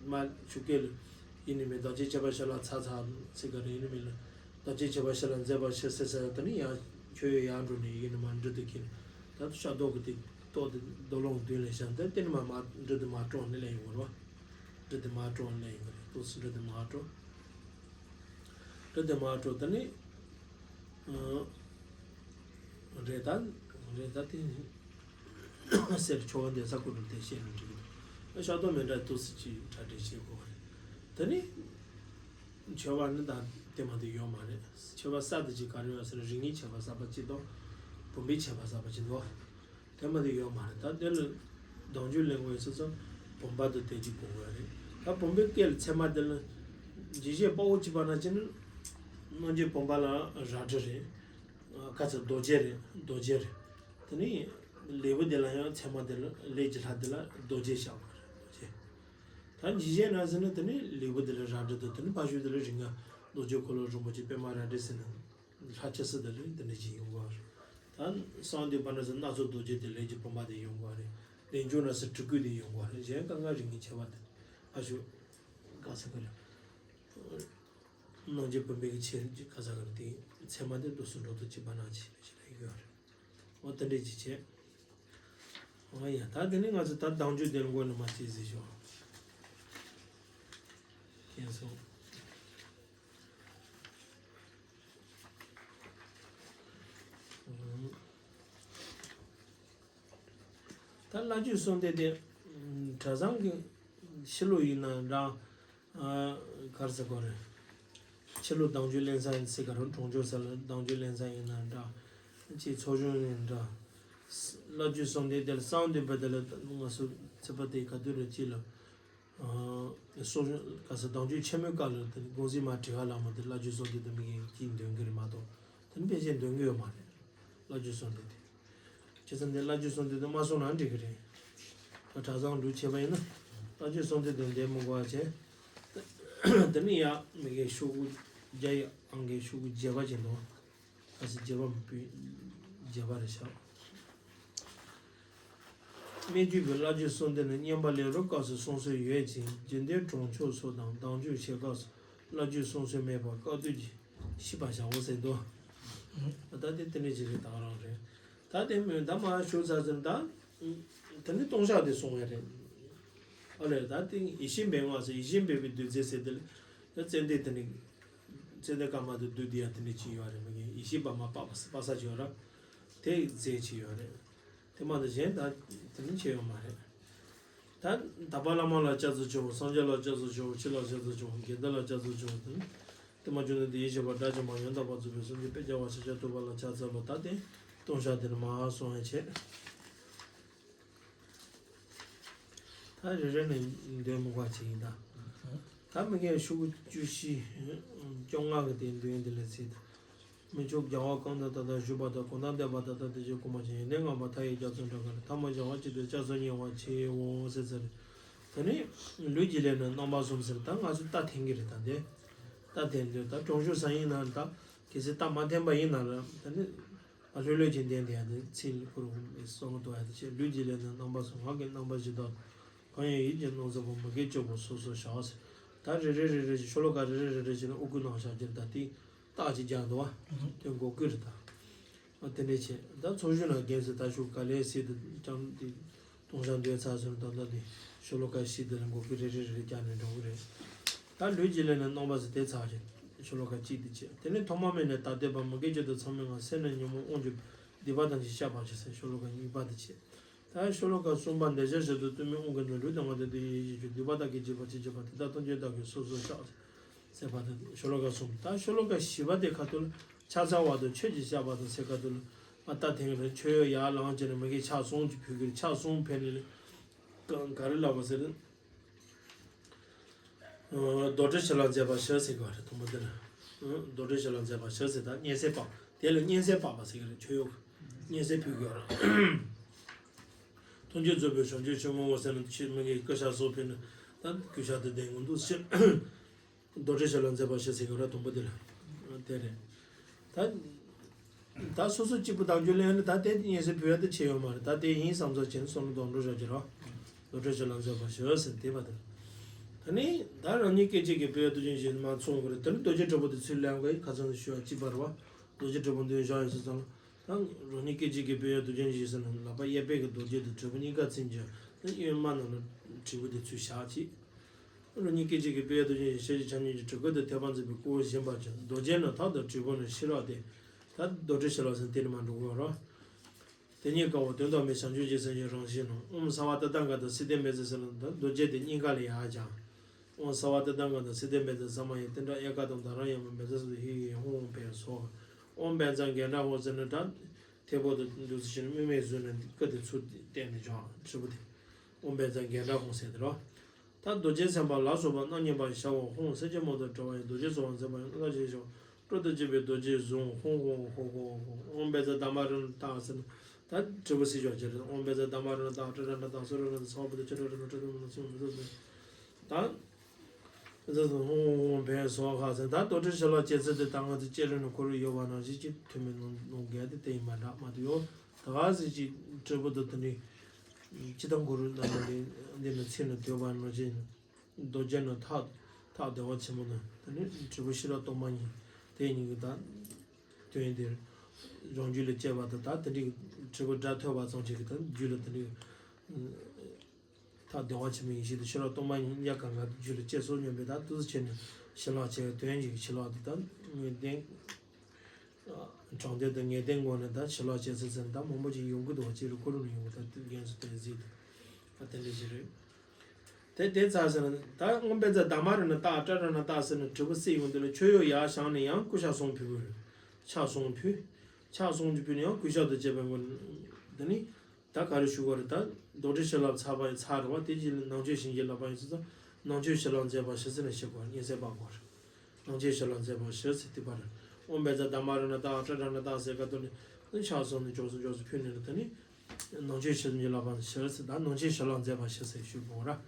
མ་བཞུགས་སྐད་ལ་ཡིན་ནི་མེད། བདག་ཅག་ཁྱད་པར་ཞི་ལ་ཚ་ཚ་ཟེར་གི་རེད། ཡིན་ནི་མེད་ལ། བདག་ཅག་ཁྱད་པར་ཞི་ལ་མཛད་པར་ཞུ་ཟེར་ཟེར་དེ་ནི་ཡང་མཆོད་གཡོག་ཡར་འགྲོ་ནས་ཡིན་ནི་མ་འབྲུ་དེ་ཁྱེར། ད་ཤག་སྟོང་གི་དེ་ཏོག་དེ་རྡོ་ལོང་མདུན་ལ་བཞག་དེ་དེ་ནི་མ་མ་འབྲུ་དེ་མར་དཀྲོལ་ནས་སླེབས་ཡོང་གི་རེད་བ། འབྲུ་དེ་མར་དཀྲོལ་ནས་སླེབས་ཡོང་གི་རེད། ཏོག་ཙམ་འབྲུ་དེ་མར་དཀྲོལ། འབྲུ་དེ་མར་དཀྲོལ་དེ་ནི། ཨ། རེད་ད། རེད་ད་དེ་ནི། གསེར་ཆོ་ག་འདི་ས་ཁུ་རུ་དེ་བཤད་ན་འགྲིག་གི་འདུག་ཤག་སྟོང་མཎྜལ་ཏོག་ཙམ་ཅིག་གྲ་སྒྲིག་བྱེད་དགོས་རེད། དེ་ནི། མཆོད་པ་ནི་ད་དེ་མ་དེ་ཡོད་མ་རེད། མཆོད་པ་གསར་དུ་ཅིག་ག་རེ་ཡོད་ཟེར་ན་རིགས་ངེས་ཁྱད་པར་གསར་པ་གཅིག་དང་། བུམ་པའི་ཁྱད་པར་གསར་པ་གཅིག་འདུག་དེ་མ་དེ་ཡོད་མ་རེད། ད་དེ་ལ་བདག་འཇུག་ལེན་དགོས་ཡོད་སོ་སོ་བུམ་པ་དང་དེ་གཅིག་དགོས་ཀྱི་རེད། ད་བུམ་པའི་སྐད་ལ་ཚད་མ་དེ་ལ་འཇིགས་བྱེད་དཔའ་བོ་གཅིག་པ་ན་ཅི་ན་རྣལ་འབྱོར་བུམ་པ་ལ་རལ་གྲི་རེད། ཁ་ཚ་རྡོ་རྗེ་རེད། རྡོ་རྗེ་རེད། དེ་ནི་ ལེའུ་དེ་ལ་ཡང་ཚད་མ་དེ་ལ་ལས་ཀྱི་ལྷ་དེ་ལ་རྡོ་རྗེ་བཞག་པ་རེད། རྡོ་རྗེ། ད་འཇིགས་བྱེད་ན་ཟེར་ན་དེ་ནི་ལེའུ་དེ་ལ་རལ་གྲི་དང་དེ་ནི་ཕ་ཤུལ་དེ་ལ་རིགས་ལྔ་རྡོ་རྗེ་འཁོར་ལོ་རིན་པོ་ཆེ་པདྨ་རལ་གྲི་ཟེར་ན་ལྷ་ཆ་སྲིད་དེ་ལ་དེ་འདྲ་ཅིག་ཡོང་གི་རེད། ད་གསང་འདུས་པ་ན་ཟེར་སྣ་ཚོགས་རྡོ་རྗེ་དེ་ལས་ཀྱི་བུམ་པ་དེ་ཡོང་གི་རེད། བདེ་མཆོག་ན་ཟེར་གྲི་གུག་དེ་ཡོང་གི་རེད། གཞན་གང་ག་རིགས་ལྔའི་ཁྱད་པར་དེ་ཕ་ཤུལ་ག་ས་ག་རེད། རྣམ་འབྱེད་བུམ་པའི་ཆེད་ཀྱི་ག་ས་ག་རེད། དེ་ཚད་མ་དེ་འདུག་སེ་འགྲོ་དུ་ཅི་པ་ན་ཅི་ཞེས་ཡོད་རེད། འོ་དེ་འདྲས་ཅིག་བྱས། འོ་ཡ། ད་དེ་ནི་ང་ཚོ་ད་དང་བཅུ་དེ་ལ་མགོ་ནས་མར་ཅིག་གཟིགས་ཤོག་མཁྱེན་སོང་། ད་བླ་བརྒྱུད་གསུམ་ལྡན་དེ་གྲྭ་ཚང་གི་ཕྱི་ལོགས་ཡིན་ན་འདྲ། གར་ཟེར་གོ་རེད། ཕྱི་ལོགས་གདུང་བརྒྱུད་ལེན་ས་ཡིན་སྲིད་ག་རུ་གྲོང་ཆོག་ས་ལ་གདུང་བརྒྱུད་ལེན་ས་ཡིན་ན་འདྲ། ཅིག་ཚོགས་ཆུང་ཡིན་འདྲ། བླ་བརྒྱུད་གསུམ་ལྡན་དེ་ལ་གསང་འདུས་པ་དེ་ལ་ང་ཚོ་ཚེ་པ་དེ་ག་དུས་རེད་ཅིག་ལ། གསོ་སྦྱོང་ག་ས་གདུང་བརྒྱུད་ཆེན་མོའི་སྐབས་ལ་དེ་དགོངས་གཟིགས་མ་དྲི་ག་ལ་མ་དེ་བླ་བརྒྱུད་གསུམ་ལྡན་དེ་མི་གིས་ཅིག་འདོན་གི་རེད་མ་གཏོགས་དེ་ནི་ཕལ་ཆེར་འདོན་གི་ཡོད་མ་རེད། བླ་བརྒྱུད་གསུམ་ལྡན་དེ། བྱས་ཙང་དེ་བླ་བརྒྱུད་གསུམ་ལྡན་དེ་མ་གསུངས་ན་འགྲིག་གི་རེད། ད་གྲྭ་ཚང་ལུགས་ཆད་པ་ཡིན་ན། བླ་བརྒྱུད་གསུམ་ལྡན་དེ་འདོན་མི་དགོས་པ་བྱས། དེ་ནི་ཡ་མི་གའི་ཤོག་གུ་རྒྱ་ཡི་ཨང་གའི་ཤོག་གུ་བརྒྱད་པ་ཅན་དུ། ག་ས་བརྒྱད་པ་མི་བུ་བརྒྱད་པ་རེད་ཤག་སྨད་རྒྱུད་པའི་བླ་བརྒྱུད་གསུམ་ལྡན་ནི་བསྙེན་པ་ལས་རུང་སྐབས་སུ་གསུང་སྲོལ་ཡོད་ཅིང་། རྒྱུན་ལྡན་གྲོང་ཆོག་སོགས་དང་གདུང་བརྒྱུད་ཆེ་ཁག་སོགས་བླ་བརྒྱུད་གསུང་སྲོལ་མེད་པར་བཀའ་བསྡུ་གྱིས་ཤེས་པར་བྱའོ་ཟེར་འདུག་ད་དེ་དེ་འདྲ་ཅིག་རེད་ད་ག་རང་རེད། ད་དེ་མོས་ད་མ་ཞུ་ཚར་ཟིན་ད། དེ་ནི་ལྟུང་བཤགས་དེ་སོང་བས་རེད། ཨ་ལས་ད་དེ་ཡེ་ཤེས་འབད་བ་ཟེར་ཡེ་ཤེས་འབད་བའི་བདུད་རྩི་ཟེར་དེ་ལ། ད་ཙན་དན་དེ་ནི། ཙན་དན་དཀར་དམར་དེ་བདུད་དེ་ཡང་དེ་འདྲ་ཅིག་ཡོད་རེད་མ་གི་ཡེ་ཤེས་པ་མ་པ་པ་པ་ས་ཅིག་ཡོད་ར། དེ་རྫས་ཅིག་ཡོད་རེད། དེ་མ་གཏོགས་གཞན་ད་དེ་ནི་ཆེ་ཡོད་མ་རེད། ད་དག་པ་བླ་མ་ལ་སྐྱབས་སུ་མཆིའོ། སངས་རྒྱས་ལ་སྐྱབས་སུ་མཆིའོ། ཆོས་ལ་སྐྱབས་སུ་མཆིའོ། དགེ་འདུན་ལ་སྐྱབས་སུ་མཆིའོ་དང་། དེ་མ་བྱུང་ན་དེ་ཡི་བྱེད་པ་དགྲ་བཅོམ་པ་ཡང་དག་པར་རྫོགས་པའི་སངས་རྒྱས་དཔལ་རྒྱལ་བ་ཤཱཀྱ་ཐུབ་པ་ལ་ཕྱག་འཚལ་ལོ། ད་དེ་ལྟུང་བཤགས་དེ་ནི་མ་སོང་བའི་ཆེད། ད་རེ་རེ་ནས་འདོན་མི་དགོས་པ་ཅིག་ཡིན་ད། ད་མི་གའི་ཤོག་གུ་བཅུ་བཞི། བཅོ་ལྔ་གི་དེ་འདོན་དེ་ལ་ཚིག་ད། མི་ཆོག་རྒྱལ་བ་གང་དང་ད་ལྟ་བཞུགས་པ་དང་། གང་དང་འདས་པ་ད་ལྟ་དེ་བཞིན་དགོངས་པ་ཅན། ཡོན་ཏན་ངང་པར་མཐའ་ཡས་རྒྱ་མཚོ་འདྲ་ག་ལ། ཐ་མ་སྦྱང་བ་གཅིག་ཏུ་སྐྱབས་སུ་མཆིའོ་ཟེར་ཟེར། དེ་ནི་ལུས་ཀྱི་ལས་ནི་རྣམ་པ་གསུམ་ཟེར། ད་ང་ཚོ་ད་འཐེན་གི་རེད་ད་འདི། ད་འཐེན་དུས་ད་གྲོང་ཆོག་ས་ཡིན་ན་ད་གལ་སྲིད་ད་མ་འཐེན་པ་ཡིན་ན་ལ་ད་ནི། ཨ་ལྷོད་ལྷོད་ཀྱིས་འདོན་དེ་ཡང་དེ་ཚིག་ལ་ཁུར་བསམ་བློ་གཏོང་ཡ་དེ་བྱས། ལུས་ཀྱི་ལས་ནི་རྣམ་པ་གསུམ། ངག་གི་རྣམ་པ་བཞི་དག་གང་ཡིན་ཡིད་ཀྱི་རྣམ་གསུམ་པོ། མི་དགེ་བཅུ་སྤོང་སོ་སོར་བཤགས་ཟེར། ད་རེ་རེ་རེ་རེ་ཞིག་ཤོ་ལོ་ཀ་རེ་རེ་རེ་རེ་བྱས་ནས་དབུ་སྐུད་ནང་བཞག་རྒྱུ་རེད་ད། དེ་རྟགས་ཅིག་རྒྱག་འདུག་བ། དེ་མགོ་སྐུད་རེད་ད། ཨ་དེ་འདྲས་བྱས་ད་ཚོགས་ཞུགས་ན་རྒན་ཟེར་ད་ཞུགས་ག་ལེ་སྲིད་དུ་ཀྱང་དེ། ལྟུང་བཤགས་འདོན་ཚར་སོང་ད་ལྟ་དེ་ཤོ་ལོ་ཀ་བཞི་དེ་ལ་མགོ་སྐུད་རེ་རེ་རེ་རེ་རྒྱག་ནས་འགྲོ་གི་རེད། ད་ལུས་ཀྱི་ལས་ནི་རྣམ་པ་ཟེར་དེ་ཚར་རེད། ཤོ་ལོ་ཀ་གཅིག་དེ་བྱས། དེ་ནས་ཐོག་མ་མེད་ནས་ད་ལྟའི་བར། མི་དགེ་བཅུ་དང་མཚམས་མེད་ལྔ། སེར་སྣའི་ཉོན་མོངས་དབང་གྱུར་པའི། སྡིག་པ་ཐམས་ཅད་བཤགས་པར་བྱ་ཟེར་ཤོ་ལོ་ཀ་གཉིས་པ་དེ་བྱས། ད་ཤོ་ལོ་ཀ་གསུམ་པ་འདོད་ཆགས་ཞེ་སྡང་དུ་གཏུབ་མི་དབང་གིས་ནི། ལུས་དང་ངག་དང་དེ་ཡི་ཡིད་ཀྱི་རྒྱུ། སྡིག་པ་བདག་གིས་བགྱིས་པ་ཅི་བགྱིས་པ། དེ་དག་ཐམས་ཅད་བདག་གིས་སོ་སོར་བཤགས་ཟེར་བ་དང་ཤོ་ལོ་ཀ་གསུམ། ད་ཤོ་ལོ་ཀ་བཞི་པ་དེ་ཁ་ཐུག་ལ་ཕྱག་འཚལ་བ་དང་ཆོས་ཀྱི་བཤགས་པ་དང་ཟེར་ཁ་ཐུག་ལ་ཨ་ད་དེང་རེ་ཆོས་ཡོད་ཡར་ལངས་བྱས་ནས་མི་དགེ་ཕྱག་གསུམ་གྱི་ཕུལ་གྱི་རེད། ཕྱག་གསུམ་ཕུལ་ནས་ལ་ག་རེ་ལབ་པ་ཟེར། རྡོར་དྲིལ་ཕྱི་ལ་མཛད་པ་བཞི་ཟེར་གྱི་རེད་དང་པོ་དེ་ལ། རྡོར་དྲིལ་ཕྱི་ལ་མཛད་པ་བཞི་ཟེར། ད་སྙན་གསན་སྤགས་དེ་ལ་སྙན་གསན་སྤགས་པ་ཟེར་གྱི་རེད། ཆོས་ཡོད་སྙན་གསན་ཕུལ་གྱི་ཡོད་རེད། ཐམས་ཅད་རྫོགས་པའི་བྱང་ཆུབ་ཆེན་པོའི་ངོ་ཟེར་ནས་ཆེད་མི་དགེ་སྐུ་ཕྱག་སོགས་ཕུལ་ནས་ད་གུས་ཕྱག་དེ་ལྡན་དགོས་འདུག་ཟེར། རྡོར་དྲིལ་ཕྱི་ལ་མཛད་པ་བཞི་ཟེར་གྱི་རེད་དང་པོ་དེ་ལ། དེ་རེད། ད། ད་སོ་སོ་གཅིག་པུ་བདག་རྒྱུད་ལས་ནི་ད་དེ་སྙན་གསན་ཕུལ་ཡ་དེ་ཆེ་ཡོད་མ་རེད། ད་དེ་ཡིན་བསམ་ཚོར་བྱས་ནས་བསམ་བློ་དོན་འགྲོ་བཞག་རྒྱུ་རོ། རྡོར་དྲིལ་ཕྱི་ལ་མཛད་པ་བཞི་ཟེར་དེ་བ་དེ། ད་ནི་ད་རང་ཉིད་སྐད་ཅིག་གིས་དཔལ་རྡོ་རྗེ་འཆང་མ་ཚོང་གི་རེད། དེ་ནི་རྡོ་རྗེ་དྲིལ་བུ་དེ་ཚུར་ལེན་དགོས་ཡིན། ཁ་ཚང་དུ་ཞུ་བ་གཅིག་པ་རེད་བ། རྡོ་རྗེ་དྲིལ་བུ་འདོན་བཞག་ཡོད་ཟེར་ཙང་། ད་རང་ཉིད་སྐད་ཅིག་གིས་དཔལ་རྡོ་རྗེ་འཆང་ཟེར་ན་ལག་པ་གཡས་པས་ཀྱི་རྡོ་རྗེ་དང་དྲིལ་བུ་གཉིས་ཀ་འཛིན་གྱི། ད་གཡོན་མ་ནང་ལ་དྲིལ་བུ་དེ་ཚུར་བཞག་ཅིག་རང་ཉིད་སྐད་ཅིག་གིས་དཔལ་རྡོ་རྗེ་འཆང་ཞལ་གྱི་ཕྱག་གཉིས་ཀྱི་གྲི་གུག་དང་ཐོད་པ་འཛིན་པའི་སྐུ་བཞེངས་པ་ཅན། རྡོ་རྗེ་ནི་ཐབས་དང་དྲིལ་བུ་ནི་ཤེས་རབ་སྟེ། ད་རྡོར་དྲིལ་ཕྱི་ལ་ཟེར་དེ་ནི་མ་འགྲོ་གི་རོ། དེ་ཉིད་དཀར་པོ་དོན་དམ་པའི་བྱང་ཆུབ་ཀྱི་སེམས་ཀྱི་རང་བཞིན་ནོ། ཨོཾ་སརྦ་ཏི་ཏཾ་ག་ཏ་སིདྡྷི་མེ་ཙ་ཟེར་ན་ད་རྡོ་རྗེ་དེ་སྙིང་ག་ལ་ཡར་སྦྱར། ཨོཾ་སརྦ་ཏི་ཏཾ་ག་ཏ་སིདྡྷི་མེ་ཙ་ས་མ་ཡ་ཏིཎ་ཌ་ཨེ་ཀ་ཏམ་དྷ་ར་ཡ་མ་མེ་ཙ་སུ་ཧི་ཧི་ཧཱུྃ་ཕཊ་སྭཱ་ཧཱ། ཨོཾ་བཛྲ་གྷཎྜ་ཧཱུྃ་ཟེར་ན་ད་ཐལ་པོ་དང་འདུག་སེ་བྱས་ནས་དམིགས་མེད་བཟོས་ནས་སྐུ་དེ་ཚུར་བསྟན་ནས་སྦྱར་དྲིལ་བུ་དེ། ཨོཾ་བཛྲ་གྷཎྜ་ཧཱུྃ་ཟེར་དེ་རོ། ད་རྡོ་རྗེ་སེམས་དཔའ་ལ་སོགས་པ་རྣམ་གཉིས་པ་ཞབས་འོག་ཧཱུྃ། སེར་སྐྱའི་མོ་དང་བྲལ་བ་ཡི། རྡོ་རྗེ་སོགས་པ་མཛད་པ་ཡང་སྣ་ལ་ཞེས་བྱ་བ། སྤྲོ་བསྡུ་བཅས་པའི་རྡོ་རྗེའི་གཟུངས། ཧཱུྃ་ཧཱུྃ་ཧོཿ་ཧོཿ་ཧོཿ། ཨོཾ་བཛྲ་དྷརྨ་རཱ་ཧཱུྃ་ཟེར་ན། ད་དྲིལ་བུ་སེལ་ཆོག་ཅེས་རེད། ཨོཾ་བཛྲ་དྷརྨ་རཏྣ་དང་ཨ་ཊ་རཏྣ་དང་སུ་རཏྣ་དང་ས་བ་པུ་ཏ་ཅ་ཊ་རཏྣ་ཏྲི་ཏ་མ་ན་སུ་མ་སུ་མ་ད། ཧོང་ཧོང་བན་སོ་ཧ་ཟེར། ད་རྡོར་དྲིལ་ཕྱི་ལོགས་བྱེད་ཚུལ་དེ་ད་ང་ཚོ་སྤྱན་རས་གཟིགས་ཁོ་རང་ཡོད་པ་ནང་བཞིན་གྱི་ཐུན་མིན་ནང་ནང་འགལ་ཏེ་དེ་ཡིན་པ་འདྲ་མ་གཏོགས་ཡོད། ད་ག་ཟེར་གྱི་དྲིལ་བུ་དང་དེ་འདྲའི་སྤྱིར་བཏང་གུ་རུ་རྣམ་པ་འདི་འདི་ནི་ཚིག་ནི་འདོད་པ་ནང་བཞིན་རྡོ་རྗེ་ནི་ཐག་ཐག་བདེ་བ་ཆེན་པོ་ནི་དེ་ནི་དྲིལ་བུ་ཕྱི་ལོགས་གཏོར་མ་གཉིས་དེ་གཉིས་ཀྱི་ད་དོན་འདིར་རང་རྒྱུད་ལ་སྐྱེས་པ་དང་ད་དེ་འདྲའི་དྲིལ་བུ་སྒྲ་ཐོས་པ་ཙམ་ཅིག་གིས་ད་རྒྱུད་ལ་དེ་འདྲའི་ཐག་བདེ་བ་ཆེན་པོའི་ཡེ་ཤེས་དང་ཕྱི་ལོགས་གཏོར་མ་གཉིས་གཉིས་ཀ་གང་ག་རྒྱུད་ལ་སྐྱེས་སོ་སྙམ་པའི་ད་དུས་སུ་བྱས་ནས་ཕྱི་ལོགས་བྱས་དོན་གྱི་ཕྱི་ལོགས་དེ་ད་ངེས་བདེན། དྲང་དོན་དང་ངེས་བདེན་སྒོ་ནས་ད་ཕྱི་ལོགས་བྱེད་ཚུལ་ཟེར་ན་ད་མང་པོ་ཅིག་ཡོང་གི་འདུག་བ། ཅིག་རུ་ཁོ་རུ་ནས་ཡོང་གི་ད་དེ་རྒན་ཚོ་དེ་གཟིགས་དང་ད་དེ་འདྲ་ཞིག་རེད། དེ་དེ་ཚ་ཟེར་ན་ད་ཨོཾ་བཛྲ་དྷརྨ་རཏྣ་དང་ཨ་ཊ་རཏྣ་དང་ཟེར་ནས་དྲིལ་བུ་སེལ་ཡོང་དུས་ལ་མཆོད་ཡོན་ཡར་བཞེངས་ནས་ཡང་སྐུ་ཕྱག་གསུམ་ཕུལ་བ་རེད། ཕྱག་གསུམ་ཕུལ། ཕྱག་གསུམ་གྱི་ཕུལ་ནས་ཡང་གུས་ཞབས་དང་བཅས་པའི་སྒོ་ནས་དེ་ནི། ད་ག་རེ་ཞུ་དགོས་རེད། ད་རྡོར་དྲིལ་ཕྱི་ལོགས་ཚར་བ་ཡིན་ཚར་རེད་བ། དེ་རྗེས་ལ་ནང་མཆོད་བྱིན་གྱིས་བརླབ་པ་ཡིན་ཙང་ནང་མཆོད་ཕྱི་ལོགས་མཛད་པ་ཞེས་ཟེར་ནས་བཤད་དགོས་རེད། སྙན་གསན་པ་དགོས་རེད། ནང་མཆོད་ཕྱི་ལོགས་མཛད་པ་ཞེས་ཟེར་དེ་པ་རེད། ཨོཾ་བཛྲ་དྷརྨ་རཏྣ་དང་ཨ་ཊ་རཏྣ་དང་ཟེར་ག་དུས་ནས་ཕྱག་གསུམ་ནས་མཆོད་གསུམ་མཆོད་གསུམ་ཕུལ་ནས་ནི་དེ་ནི་ནང་མཆོད་ཕྱི་ལོགས་མཛད་པ་ཞེས་ཟེར། ད་ནང་མཆོད་ཕྱི་ལོགས་མཛད་པ་ཞེས་ཟེར་ཞུ་དགོས་རེད།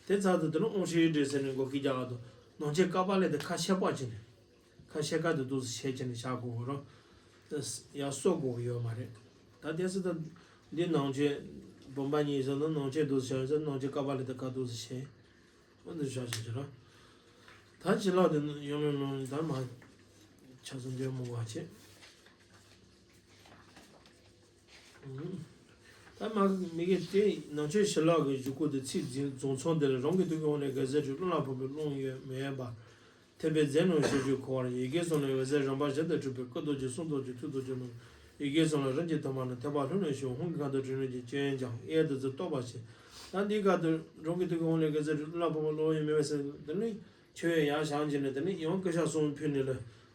དེ་ཚར་དུས་དེ་ནི་ཨོཾ་ཧྲཱིཿ་ཧྲཱིཿ་ཟེར་ནས་འགོག་གི་རྒྱ་གར་དུ་ནང་མཆོད་ཀ་པཱ་ལི་དེ་ཁ་ཕྱེ་པ་བྱས་ནས། ཁ་ཕྱེད་ཀ་དེ་འདུག་སེ་བྱས་བྱས་ནས་བཞག་དགོས་རོ། ཡང་གསོ་དགོས་ཡོད་མ་རེད། ད་དེ་སྲིད་དུ་འདི་ནང་ཆོས་བུམ་པ་གཉིས་སོ་ན་ནང་ཆོས་འདུག་སེ་བྱས་ནང་ཆོས་ཀ་པཱ་ལི་ཏ་ཀ་འདུག་སེ་བྱས། འོ་འདི་བཞག་བྱས་བྱས་རོ། ད་ཕྱི་ལོགས་དེ་ཡོང་ལོ་ལོ་ད་མ་ཆ་ཚང་འདོན་མོ་བ་བྱས། ད་མ་མི་དགེ་དེ་ནང་ཆོས་ཕྱི་ལོགས་ཀྱི་བཞུགས་སྐུ་དེ་ཚིག་འཛིན་རྫོང་ཚོགས་འདི་ལ་རང་གི་ཐུགས་ཀྱི་ཧཱུྃ་ལས་དགེ་རྩའི་ཁྲིད་རླུང་ལ་ཕོག་པའི་རླུང་གཡོས་མེད་པར། ཐེག་པའི་རྫས་རྣམས་ཤེས་བྱའི་འཁོར་བར་ཡི་གེ་གསུམ་ལ་འོད་ཟེར་རིམ་པ་བཞིན་དུ་འཕྲོས་པའི་སྐུ་རྡོ་རྗེ་གསུང་རྡོ་རྗེ་ཐུགས་རྡོ་རྗེ་རྣམས་ཡི་གེ་གསུམ་ལ་རིམ་གྱིས་ཐིམ་པ་ནི་ཐེག་པ་ལྷུན་ལ་ཞུགས་ཧཱུྃ་གི་ཁ་དོག་དྲི་མེད་ཀྱི་སྤྱན་ཀྱང་གཡས་དང་གཡོན་རྟོག་པར་བྱེད། ད་འདིའི་སྐབས་དུ་རང་གི་ཐུགས་ཀྱི་ཧཱུྃ་ལས་དགེ་རྩའི་ཁྲིད་རླུང་ལ་ཕོག་པའི་རླུང་གཡོས་མེད་པར་ཟེར་དེ་ནི། མཆོད་ཡོན་ཡར་བཞེངས་བྱས་ནས་དེ་ནི་ཡང་སྐུ་ཕྱག་གསུམ་ཕུལ་ནས་ལ་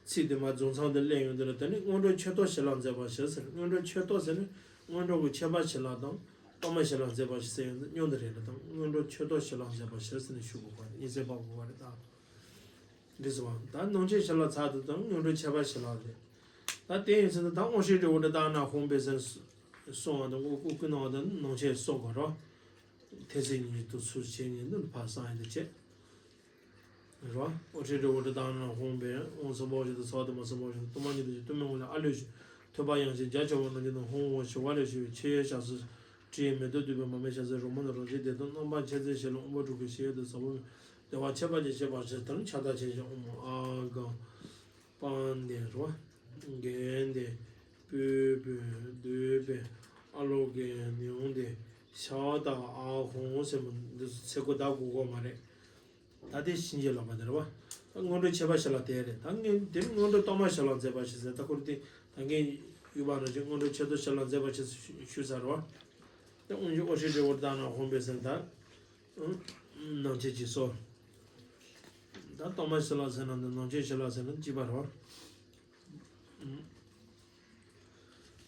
ཚིག་དེ་མ་རྫོང་ཚང་དུ་སླེབས་ཡོང་དུས་ལ་དེ་ནི་སྔོན་འགྲོའི་མཆོད་གཏོར་ཕྱི་ལོགས་མཛད་པ་ཞེས་ཟེར། སྔོན་འགྲོའི་མཆོད་གཏོར་ཟེར་ནི་སྔོན་འགྲོ་གི་མཆོད་པ་ཕྱི་ལོགས་དང་གཏོར་མ་ཕྱི་ལོགས་མཛད་པ་ཞེས་ཟེར་ཡོང་དུས་སྔོན་དུ་རེད་ལ་དང་སྔོན་འགྲོ་མཆོད་གཏོར་ཕྱི་ལོགས་མཛད་པ་ཞེས་ཟེར་ནས་ཞུ་དགོས་པ་རེད། ཉི་ཚེ་པ་དགོས་པ་རེད་ད། འདི་ཟེར་བ་ད་ནང་ཆོས་ཕྱི་ལོགས་ཚར་དུ་དང་སྔོན་འགྲོའི་མཆོད་པ་ཕྱི་ལོགས་རེད། ད་དེ་ཡིན་ཟེར་ན་ད་ཨོཾ་ཧྲཱིཿ་ཧྲཱིཿ་ཨོ་ཏ་ད་ན་ཧཱུྃ་བྷེ་ཟེར་གསུང་བ་དང་དབུ་སྐུ་སྣང་བ་དང་ནང་ཆོས་གསུང་དགོས་རོ། ཐེག་ཆེན་གཉིས་ལྡོག་ཚུལ་བྱེད་ཉིད་འདི་ཕར་གསང་ཡིན་དུ་བྱེད། རོ། ཨོཾ་ཧྲཱིཿ་ཧྲཱིཿ་ཨོ་ཏ་ད་ན་ཧཱུྃ་བྷེ། ཨོཾ་སྭ་བྷཱ་ཝ་ཤ་ཏ་སྭ་བྷཱ་ཏ་མ་སྭ་བྷཱ་ཝ་ཤ་ཏ་སྟོང་པ་ཉིད་དུ་ཞི་སྟོད་སྨད་ཀུན་ལས་ཨ་ལུས་ཞི། ཐོད་པ་ཡངས་ཤིང་རྒྱ་ཆེ་བ་རྣམས་ཀྱི་ནང་ཧཱུྃ་ཧཱུྃ་ཞི་བ་ལས་ཞི་བའི་ཕྱི་ཡི་ཞབས་སུ་དྲི་ཡི་མེ་ཏོག་བདུག་པའི་མར་མེ་ཞལ་ཟས་རོལ་མོ་དང་རོ་བརྒྱའི་བདེ་སྟོབས་རྣམ་པར་ཕྱེ་ཚིག་བཞི་ལ་དབང་པོ་དྲུག་གི་ཞི་བའི་དང་ཟབ་མོ་བདེ་བ་ཁྱད་པར་ཅན་བྱེད་པར་བྱེད། དེ་ནི་ཕྱག་དར་ཆེན་ཞིང་དབང་མོ་ཨ་ག་པཱ་ཎྜི་རོ། གན་དྷེ། པུཥྤེ། བདུག་སྤེ། ཨ་ལོ་ཀེ། ནེའུ་ཏེ། ཤ་ཏ། ཨ་ཧོ་ཟེར་མོ་འདི་ཚེ་སྐུ་བདག་གོ་གོ་མ་རེད། ད་དེ་གཤིན་རྗེ་ལག་པ་དེ་རེད་བ། ད་སྔོན་འགྲོའི་མཆོད་པ་ཞལ་ལག་དེ་རེད། ད་ངས་དེ་ནི་སྔོན་འགྲོ་གཏོར་མ་ཞལ་ལག་མཛད་པ་ཞིག་ཟེར། ད་ཁོ་རེ་དེ་ད་ངས་ཡུལ་པ་རང་བཞིན་སྔོན་འགྲོའི་མཆོད་གཏོར་ཞལ་ལག་མཛད་པ་ཞིག་ཞུས་ཚར་བ། ད་དབང་ཕྱུག་ཨོ་ཤྲི་ཏྲི་ཝར་དྷ་ན་ཧོམ་པའི་ཟེར་ད། ནང་ཆེན་གྱི་སོ། ད་གཏོར་མ་ཞལ་ལག་ཟེར་ན་འདི་ནང་ཆེན་ཞལ་ལག་ཟེར་ན་གཅིག་པ་རེད་བ།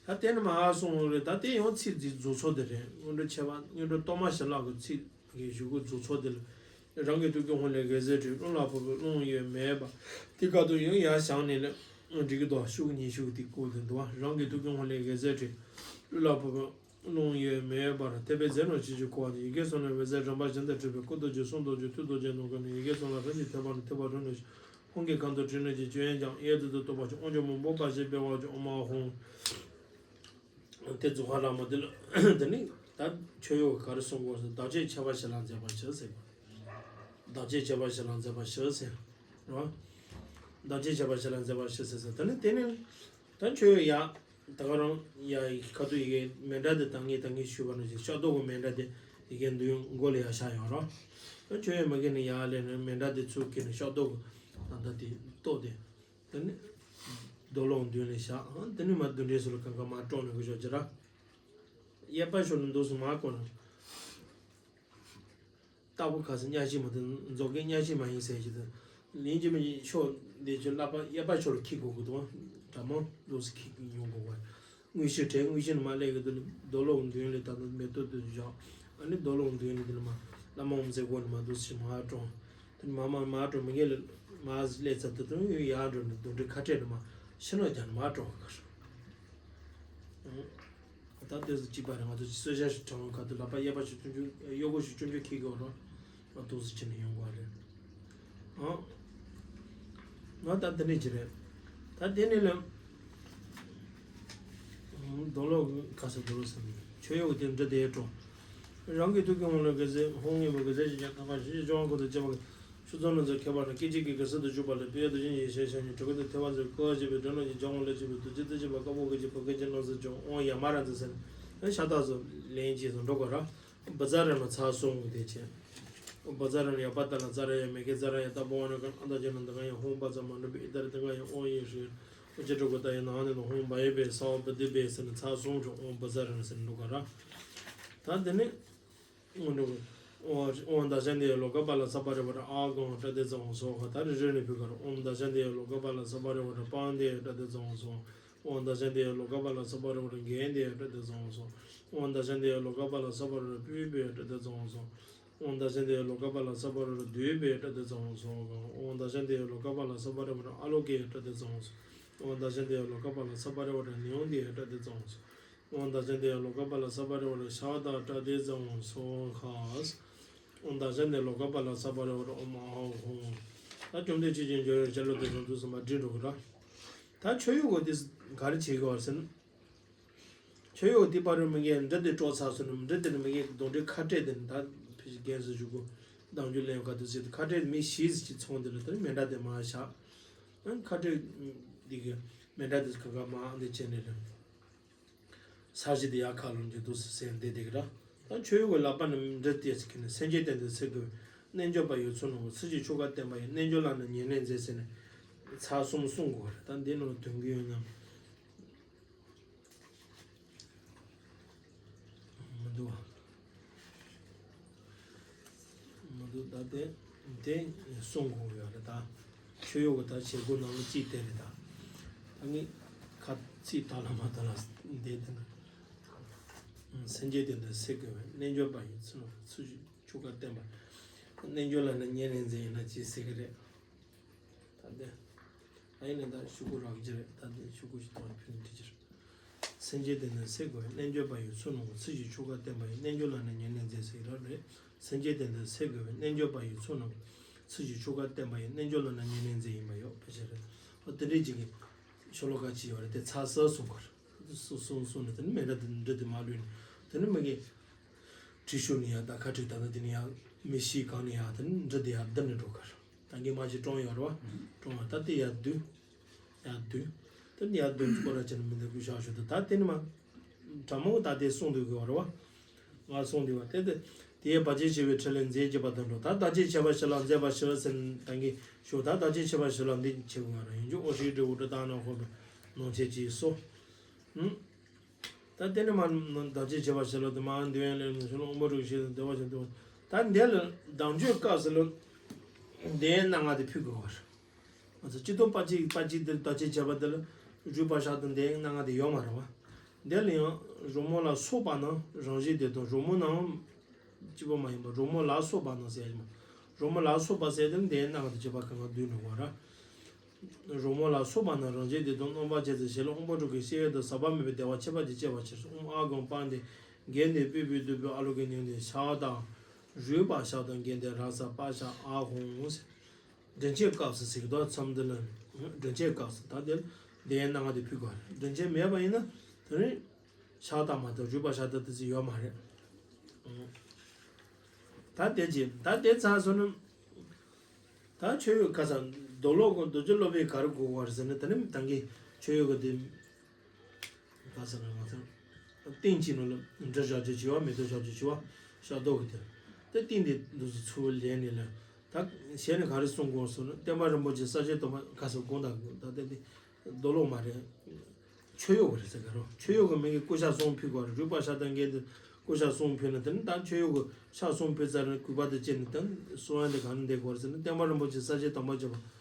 ད་དེ་ནི་མ་ཧ་སོང་རེད། ད་དེ་ཡང་ཚིག་འཛིན་རྫོགས་ཚོགས་དེ་རེད། སྔོན་འགྲོ་མཆོད་པ་སྔོན་འགྲོ་གཏོར་མ་ཞལ་ལག་གི་ཚིག་གི་གཞུག་གུ་རྫོགས་ཚོགས་དེ་ལ། རང་གི་ཐུགས་ཀྱི་ཧཱུྃ་ལས་དགེ་རྩའི་ཁྲིད་རླུང་ལ་ཕོག་པའི་རླུང་གཡོས་མེད་པར། དེ་ཁ་ཐུག་ཡང་ཡར་བཞེངས་ནས་ལ་འགྲིག་གི་འདུག་ཤུགས་ཉི་ཤུ་དེ་བཀོད་དེ་འདུག་རང་གི་ཐུགས་ཀྱི་ཧཱུྃ་ལས་དགེ་རྩའི་ཁྲིད་རླུང་ལ་ཕོག་པའི་རླུང་གཡོས་མེད་པར་ཐེག་པའི་རྫས་རྣམས་ཤེས་བྱའི་འཁོར་བ་ནི་ཡི་གེ་གསུམ་ལ་འོད་ཟེར་རིམ་པ་བཞིན་དུ་འཕྲོས་པའི་སྐུ་རྡོ་རྗེ་གསུང་རྡོ་རྗེ་ཐུགས་རྡོ་རྗེ་རྣམས་ཀུན་ནས་ཡི་གེ་གསུམ་ལ་རིམ་གྱིས་ཐིམ་པ་ནི་ཐེག་པ་ལྷུན་ལ་ཞུགས། ཧཱུྃ་གི་ཁ་དོག་དྲི་མེད་ཀྱི་སྤྱན་ཀྱང་གཡས་བསྡུས་སུ་རྟོག་པར་བྱེད། དབང་ཕྱུག་མང་པོ་འབར་ཞིང་འཕེལ་བར་གྱུར། ཨོཾ་ཨཱཿཧཱུྃ། དེ་རྫོགས་པ་ལ་མ་དེ་ལ་དེ་ནི་ད་མཆོད་ཡོན་ག་རེ་གསུང་དགོས་ཟེར་བདག་བསྐྱེད་མཆོད་པ་ཞལ་ལག་མཛད་པ་ཞིག་ཟེར། བདག་བསྐྱེད་མཆོད་པ་ཞལ་ལག་མཛད་པ་ཞིག་ཟེར། རེད་བ། བདག་བསྐྱེད་མཆོད་པ་ཞལ་ལག་མཛད་པ་ཞིག་ཟེར་ཟེར་དེ་ནི་དེ་ནི། ད་མཆོད་ཡོན་ཡ། ད་ག་རང་ཡ་ཁ་ཐུག་ཡི་གེ་མཎྜལ་དེ་ད་ངས་ད་ངས་ཞུས་པ་ནང་བཞིན་ཤ་ཏོག་གི་མཎྜལ་དེ་ཡི་གེ་འདི་མགོ་ལ་ཡ་བཞག་ཡོད་རོ། ད་མཆོད་ཡོན་མ་གི་ནི་ཡ་ལས་ནི་མཎྜལ་དེ་ཚུར་གི་ནི་ཤ་ཏོག་གི་ད་ད་དེ་ཏོག་དེ། དེ་ནི་རྡོ་ལོག་མདུན་ལ་བཞག་དེ་ནི་མ་མདུན་གྲལ་ཚུར་ལ་གང་ག་མ་དཀྲོག་ནས་གི་ཞོག་ཅི་ར། གཡས་པ་ཕྱོགས་ལ་འདུག་སུ་མ་བསྐོར་ན། རྟག་པར་ཁ་སང་གཉའ་ཤིང་མ་དང་མཛོ་སྐད་གཉའ་ཤིང་མ་ཡིན་ཟེར་གྱི་དང་། ལན་གྱི་མི་ཤོག་འདི་ཚོ་བསླབ་པ་གཡས་པ་ཕྱོགས་ལ་འཁྱེར་དགོས་ཀྱི་འདུག་དྲ་མོ་འདུག་སེ་འཁྱེར་ཡོང་དགོས་པ། དངོས་གཞི་དྲན་དངོས་གཞི་ནི་མ་སླེབས་ཀྱི་འདུག་རྡོ་ལོག་མདུན་ལ་ད་དུང་མེ་ཏོག་ཏུ་བཞག་ཨ་ནི་རྡོ་ལོག་མདུན་ལ་འདི་ལ་མ་བླ་མ་འོམ་ཟེར་དགོས་ནི་མ་འདུག་སེ་མ་སྤྲོ། དེ་ནི་མ་མ་མ་སྤྲོ་མི་ངན་ལ་མ་སླེབས་ཚར་དུ་དུང་ཡར་འགྲོ་ནི་རྡོ་འདྲི་ཁ་བྲལ་ནི་མ་ཤི་ནོ་རྒྱ་ནི་མ་སྤྲོ་ག་ཤོག་ད་ལྟོས་སུ་གཅིག་པ་རེད། ང་ཚོ་གསོལ་ཇ་ཞིག་དྲངས་ཁ་ཐུག་ལག་པ་གཡས་པ་ཞིག་བསྐྱོན་རྒྱུ་གཡོན་པ་ཞིག་བསྐྱོན་རྒྱུ་ཁྱེད་ཀྱི་འོག་རོགས་ང་ཏོག་ཙམ་བྱས་ནས་ཡོང་དགོས་རེད། ཨང་། ང་ད་འདི་འདྲས་ཅིག་རེད། ད་དེ་ནས་ལ། རྡོ་ལོ་ག་ས་རྡོ་ལོ་སམ། མཆོད་གཡོག་དེ་འདྲ་དེ་སྤྲོ། རང་གི་ཐུགས་ཀྱི་དབང་ལ་ག་ཟེ་ཧོང་ངེས་པ་ག་ཟེ་ཞིག་ཀྱང་ཐག་པ་ཞིག་ཅོང་ཁོ་དང་བཅས་པ་ཆུ་ཚོད་ནང་ཚོ་ཁྱད་པར་ན་སྐད་ཅིག་གིས་ག་ས་དུ་བཅུག་པ་ལ་པི་ཡ་དུ་ཞིང་ཡེ་ཤེས་ཤ་ཉེ་གྲོགས་ཀྱི་ཐེ་བ་ཚོས་ཀོ་བ་བྱེད་པའི་དོན་ལ་ཉིད་ལྗང་བ་ལ་བྱེད་པའི་དུ་ཅི་དུ་བྱེད་པ་དཀར་པོ་གི་བྱེད་པ་ག་ཅི་ནང་ཚོ་ཅོང་ཨོང་ཡ་མ་ར་ཚ་ཟེར་ན་ཤ་སྟག་ཚོ་ལན་གྱིས་སུ་འགྲོ་དགོས་ར། བ་ཛ་ར་ན་ཚ་སོང་དེ་ཆེ། བ་ཛ་ར་ན་ཡ་པ་ཏ་ལ་ཛ་ར་ཡ་མེ་ཀེ་ཛ་ར་ཡ་ཏ་པོ་བ་ན་ཀ་ཨ་ད་ཅི་ན་འདི་ག་ཡ་ཧོང་པ་ཙ་མ་འགྲོ་པའི་ཨི་ད་ར་འདི་ག་ཡ་ཨོང་ཡིན་ཧྲི། ཨོ་ཅི་ཀྲོ་གོ་ད་ཡ་ན་ཧ་ནི་ནོ་ཧོང་བ་ཡེ་བེ་ས་བ་པ་དི་བེ་ཟེར་ན་ཚ་སོང་ཆོ་ཨོང་བ་ཛ་ར་ན་ཟེར་ན་འགྲོ་ག་ར། ད་འདི་ནི། ཨོང་འགྲོ་གི། ཨོང་ད་ཤ་འདི་ཡ་ལོ་ཀ་པ་ལ་ས་པ་རེ་བ་ར་ཨ་གོང་ཏྲ་དེ་ཙ་འོང་སོ་ག་ད་རི་རི་ནི་ཕི་ག་ར་ཨོང་ད་ཤ་འདི་ཡ་ལོ་ཀ་པ་ལ་ས་པ་རེ་བ་ར་པང་འདི་ཡ་ཏྲ་དེ་ཙ་འོང་སོ། ཨོང་ད་ཤ་འདི་ཡ་ལོ་ཀ་པ་ལ་ས་པ་རེ་བ་ར་གན་འདི་ཡ་ཏྲ་དེ་ཙ་འོང་སོ། ཨོང་ད་ཤ་འདི་ཡ་ལོ་ཀ་པ་ལ་ས་པ་རེ་བ་ར་པུས་པི་ཡ་ཏྲ་དེ་ཙ་འོང་སོ། ཨོང་ད་ཤ་འདི་ཡ་ལོ་ཀ་པ་ལ་ས་པ་རེ་བ་ར་དུས་པི་ཡ་ཏྲ་དེ་ཙ་འོང་སོ་ག་ཨོང་ད་ཤ་འདི་ཡ་ལོ་ཀ་པ་ལ་ས་པ་རེ་བ་ར་ཨ་ལོ་ཀེ་ཡ་ཏྲ་དེ་ཙ་འོང་སོ། ཨོང་ད་ཤ་འདི་ཡ་ལོ་ཀ་པ་ལ་ས་པ་རེ་བ་ར་ནིའོ་འདི་ཡ་ཏྲ་དེ་ཙ་འོང་སོ། ཨོང་ད་ཤ་འདི་ཡ་ལོ་ཀ་པ་ལ་ས་པ་རེ་བ་ར་ཤ་ད་ཏྲ་དེ་ཙ་འོང་སོ་ག་ཨོང་ད་ཤ་འདི་ཡ་ལོ་ཀ་པ་ལ་ས་པ་རེ་བ་ར་ཨོམ་ཨ་ཧོ་ཧོ། ད་བཅོམ་ལྡན་ཆོས་ཀྱི་འབྱུང་བའི་ཞལ་ལུང་དེ་ཙམ་དུ་གསུངས་པ་འདི་འགྲོ་གི་ར། ད་མཆོད་གཡོག་གོ་དེ་ག་རེ་བྱེད་དགོས་བར་ཟེར་ན། མཆོད་གཡོག་དེ་པ་རུ་མི་ངན་འདྲ་དེ་དཀྲོག་ཚར་སོང་ན་འདྲ་དེ་ནི་མི་ངན་གདོན་འདྲེ་ཁ་སྤྲད་དེ་ནི་ད་ཕི་ཞིག་རྒན་སུ་བཞུགས་གོ། གདང་རྒྱུད་ལེན་ག་དུ་ཟེར་དུ་ཁ་སྤྲད་མི་ཤིས་ཀྱི་ཚོང་དེ་ལ་དེ་ནི་མེ་འདྲ་དེ་མ་བཞག་ཨང་ཁ་སྤྲད་འདི་གི་མེ་འདྲ་དེ་ག་ག་མ་འདི་བྱས་ནས་རེད། ས་གཞི་དེ་ཡར་ཁ་ལོང་རྒྱུ་འདུག་ཟེར་འདི་དེ་གི་ར། ད་མཆོད་གཡོག་གི་ལག་པ་ནི་འདྲ་དེ་ཟེར་གི་ནི་སེམས་ཅན་བསྟན་དུ་ཚེ་དགོས། རྣལ་འབྱོར་པ་ཡོད་ཚོད་ནོ་ཚུལ་གྱི་ཆོ་ག་བསྟན་པ་ཡི་རྣལ་འབྱོར་ལ་ནི་ཉེར་ལེན་མཛད་ཟེར་ནས་ཚར་གསུམ་གསུང་དགོས་རེད། ད་འདི་ནང་དོན་གི་ཡོད་ན། མི་འདུག་བ། མི་འདུག་ད་དེ་དེ་གསུང་དགོས་ཡོད་རེད་ད། མཆོད་གཡོག་གི་ད་བྱེད་སྒོ་ནང་ལ་ཅིག་བསྟན་རེད་ད། ད་ངས་ཁ་ཚིག་དག་ལ་མ་དག་ལ་འདི་དེ་ན། སེམས་ཅན་བསྟན་དུ་ཚེ་དགོས་པའི་རྣལ་འབྱོར་པ་ཡི་ཚུལ་ཚུལ་ཆོ་ག་བསྟན་པ། རྣལ་འབྱོར་ལ་ནི་ཉེར་ལེན་མཛད་ཡིན་ན་ཅི་ཟེར་གི་རེད། ད་འདི། ཨ་ཡིན་ནི་ད་ཤོག་གུ་རག་གི་རེད། ད་འདི་ཤོག་གུ་ཞིག་གཏོང་ཕུལ་ནས་འགྲིག་གི་རེད། སེམས་ཅན་བསྟན་དུ་ཚེ་དགོས་པའི་རྣལ་འབྱོར་པ་ཡི་ཚུལ་རྣམས་ཚུལ་གྱི་ཆོ་ག་བསྟན་པ་ཡི་རྣལ་འབྱོར་ལ་ནི་ཉེར་ལེན་མཛད་ཟེར་གི་རེད། སེམས་ཅན་བསྟན་དུ་ཚེ་དགོས་པའི་རྣལ་འབྱོར་པ་ཡི་ཚུལ་རྣམས་ཚུལ་གྱི་ཆོ་ག་བསྟན་པ་ཡི་རྣལ་འབྱོར་ལ་ནི་ཉེར་ལེན་མཛད་ཡིན་པ་ཡོད་ཕལ་ཆེར་རེད། ཨོ་དེ་འདྲས་ཅིག་གི་ཤོ་ལོ་ཀ་ཅིག་ཡོད་རེད། དེ་ཚར་ས་གསུང་གི་རེད། གསུང་གསུང་གསུང་ནས་དེ་ནི་མེ་འདྲ་དེ་འདྲ་དེ་མ་ལུས་ནས་དེ་ནི་མི་གི་བྲིས་ཤོག་ནི་ཡང་ད་ཁ་བྲིས་ད་ནི་དེ་ནི་ཡང་མི་ཤེས་གང་ནི་ཡང་དེ་ནི་འདྲ་དེ་ཡང་བསྡུ་ནས་འགྲོ་གི་རེད། ད་གིན་མ་ཅིག་བཀྲོངས་ཡོད་རེད་བ། བཀྲོངས་བ་ད་དེ་ཡར་བསྡུས། ཡར་བསྡུས། ད་ནི་ཡར་བསྡུས་སྐོར་ར་བྱས་ནས་མི་འདི་ཀུ་ཤག་ཤོག་ད་ད་དེ་ནི་མ། དྲང་མོ་ད་དེ་གསུང་འདུག་གི་བ་རེད་བ། ང་གསུང་འདུག་བ་དེ་དེ། དེའི་བར་ཆད་ཆེ་བའི་ཁྲིད་ལས་མཛད་བགྱིས་པ་དང་འགྲོ། ད་བར་ཆད་ཆེ་བ་ཞི་ལ་མཛད་པ་ཞི་ཟེར་ད་གིན་ཤོག་ད་བར་ཆད་ཆེ་བ་ཞི་ལ་འདི་ཆེ་བ་ང་རང་ཡིན་རྒྱུ་ཨོ་ཧྲི་ཏྲི་ཨུ་ཏྲ་ད་ན་ཧོ་བི་ནང་ཆེ་ཅི་སོ། ཧུམ། ད་དེ་ནི་མ་བདག་ཅེས་བྱ་བ་ཞེས་ལ་དུ་མ་འདི་ཡན་ལས་མི་ཤོ་ལ་དབང་པོ་རིགས་ཤེས་དང་བདེ་བ་ཞིག་འདུག་ད་འདི་ལ་བདག་འཇུག་སྐབས་སུ་ལ་འདི་ཡན་སྣ་ལྔ་དེ་ཕུལ་དགོས་པར། ང་ཚོ་སྤྱི་ལྡོག་པ་གཅིག་པ་གཅིག་འདིར་བདག་ཅེས་བྱ་བ་འདི་ལ་རུས་པ་ཤ་དང་འདི་ཡན་སྣ་ལྔ་དེ་ཡོད་མ་རེད་བ། འདི་ལ་ཡང་རོལ་མོ་ལ་སོགས་པ་ནང་རང་བཞིན་དེ་དང་རོལ་མོ་ནང་། གཅིག་པ་མ་ཡིན་པ་རོལ་མོ་ལ་སོགས་པ་ནང་ཟེར་ཡ་ཡིན་པ། རོལ་མོ་ལ་སོགས་པ་ཟེར་དེ་ནི་འདི་ཡན་སྣ་ལྔ་དེ་བྱེད་པ་གང་ག་བསྡུས་འགྲོ་དགོས་ར། རོལ་མོ་ལ་སོགས་པ་རྣམས་རང་བཞིན་དེ་དང་རྣམ་པར་བཅད་དེ་ཞེས་ལ་དབང་པོ་དྲུག་གི་ཤེས་ཡོན་དང་ཟག་པ་མེད་པའི་བདེ་བ་ཁྱད་པར་གྱིས་སྐྱེ་བར་བྱེད། ཨོཾ་ཨཱཿཧཱུྃ་པྲ་ནི་དྷཱིཿ་གན་དྷཱིཿ་པུཥྤེ་དུརྦྷཱུ་ཨཱ་ལོ་ཀེ་ནཱིདྷཱིཿ་ཤ་དང་། རུས་པ་ཤ་དང་གན་དྷཱིཿ་རཀྵ་པྲ་ཤ་ཨཱཿཧཱུྃ། དྲིན་ཆེན་སྐབས་སུ་ཟེར་གི་འདུག་མཚམས་འདི་ལ། དྲིན་ཆེན་སྐབས་སུ་ད་དེ་ལ་འདི་ཡན་སྣ་ལྔ་དེ་ཕུལ་དགོས། དྲིན་ཆེན་མེད་པ་ཡིན་ན་དེ་ནི། ཤ་དང་མ་གཏོགས་རུས་པ་ཤ་དང་དེ་ཚོ་ཡོད་མ་རེད། ད་དེ་རྗེས་ད་དེ་ཚར་སོང་ན། ད་མཆོད་གཡོག་ཁ་སང་རྡོ་སློབ་དགོན་རྡོ་རྗེ་སློབ་དཔོན་ག་རེ་དགོས་པ་རེད་ཟེར་ན་དེ་ནི་ད་གིན་མཆོད་གཡོག་གི་དེ། ག་ཟེར་ན་ང་ཚོ། ཏིང་གཅིག་ནང་ལ་འབྲུ་བཞག་རྒྱུ་བྱས་པ་མེ་ཏོག་བཞག་རྒྱུ་བྱས་པ་ཤ་རྡོག་གི་དེ། ད་ཏིང་དེ་འདུག་སེ་ཚུར་ལེན་ནས་ལ། ད་གཞན་ནས་ག་རེ་གསུང་དགོས་ཟེར་ན་བསྟན་པ་རིན་པོ་ཆེ་གསལ་བྱེད་དུ་མ་ག་ཟེར་དགོངས་དག་ད་དེ་དེ། རྡོ་སློབ་མ་རེད། མཆོད་གཡོག་རེད་ཟེར་ག་རོ། མཆོད་གཡོག་གི་མིང་གི་སྐུ་ཤ་གསུམ་ཕུལ་དགོས་རེད། རུས་པ་ཤ་དང་གན་དེ་སྐུ་ཤ་གསུམ་ཕུལ་ན་དེ་ནི་ད་མཆོད་གཡོག་གི་ཤ་གསུམ་ཕུལ་ཚར་ནས་གུས་པ་དང་བཅས་ནས་དེ་ནི་གསུང་ཡ་དེ་ག་ནས་འདེབས་དགོས་རེད་ཟེར་ན་བསྟན་པ་རིན་པོ་ཆེ་གསལ་བྱེད་དམ་པ་བརྒྱུད་པ།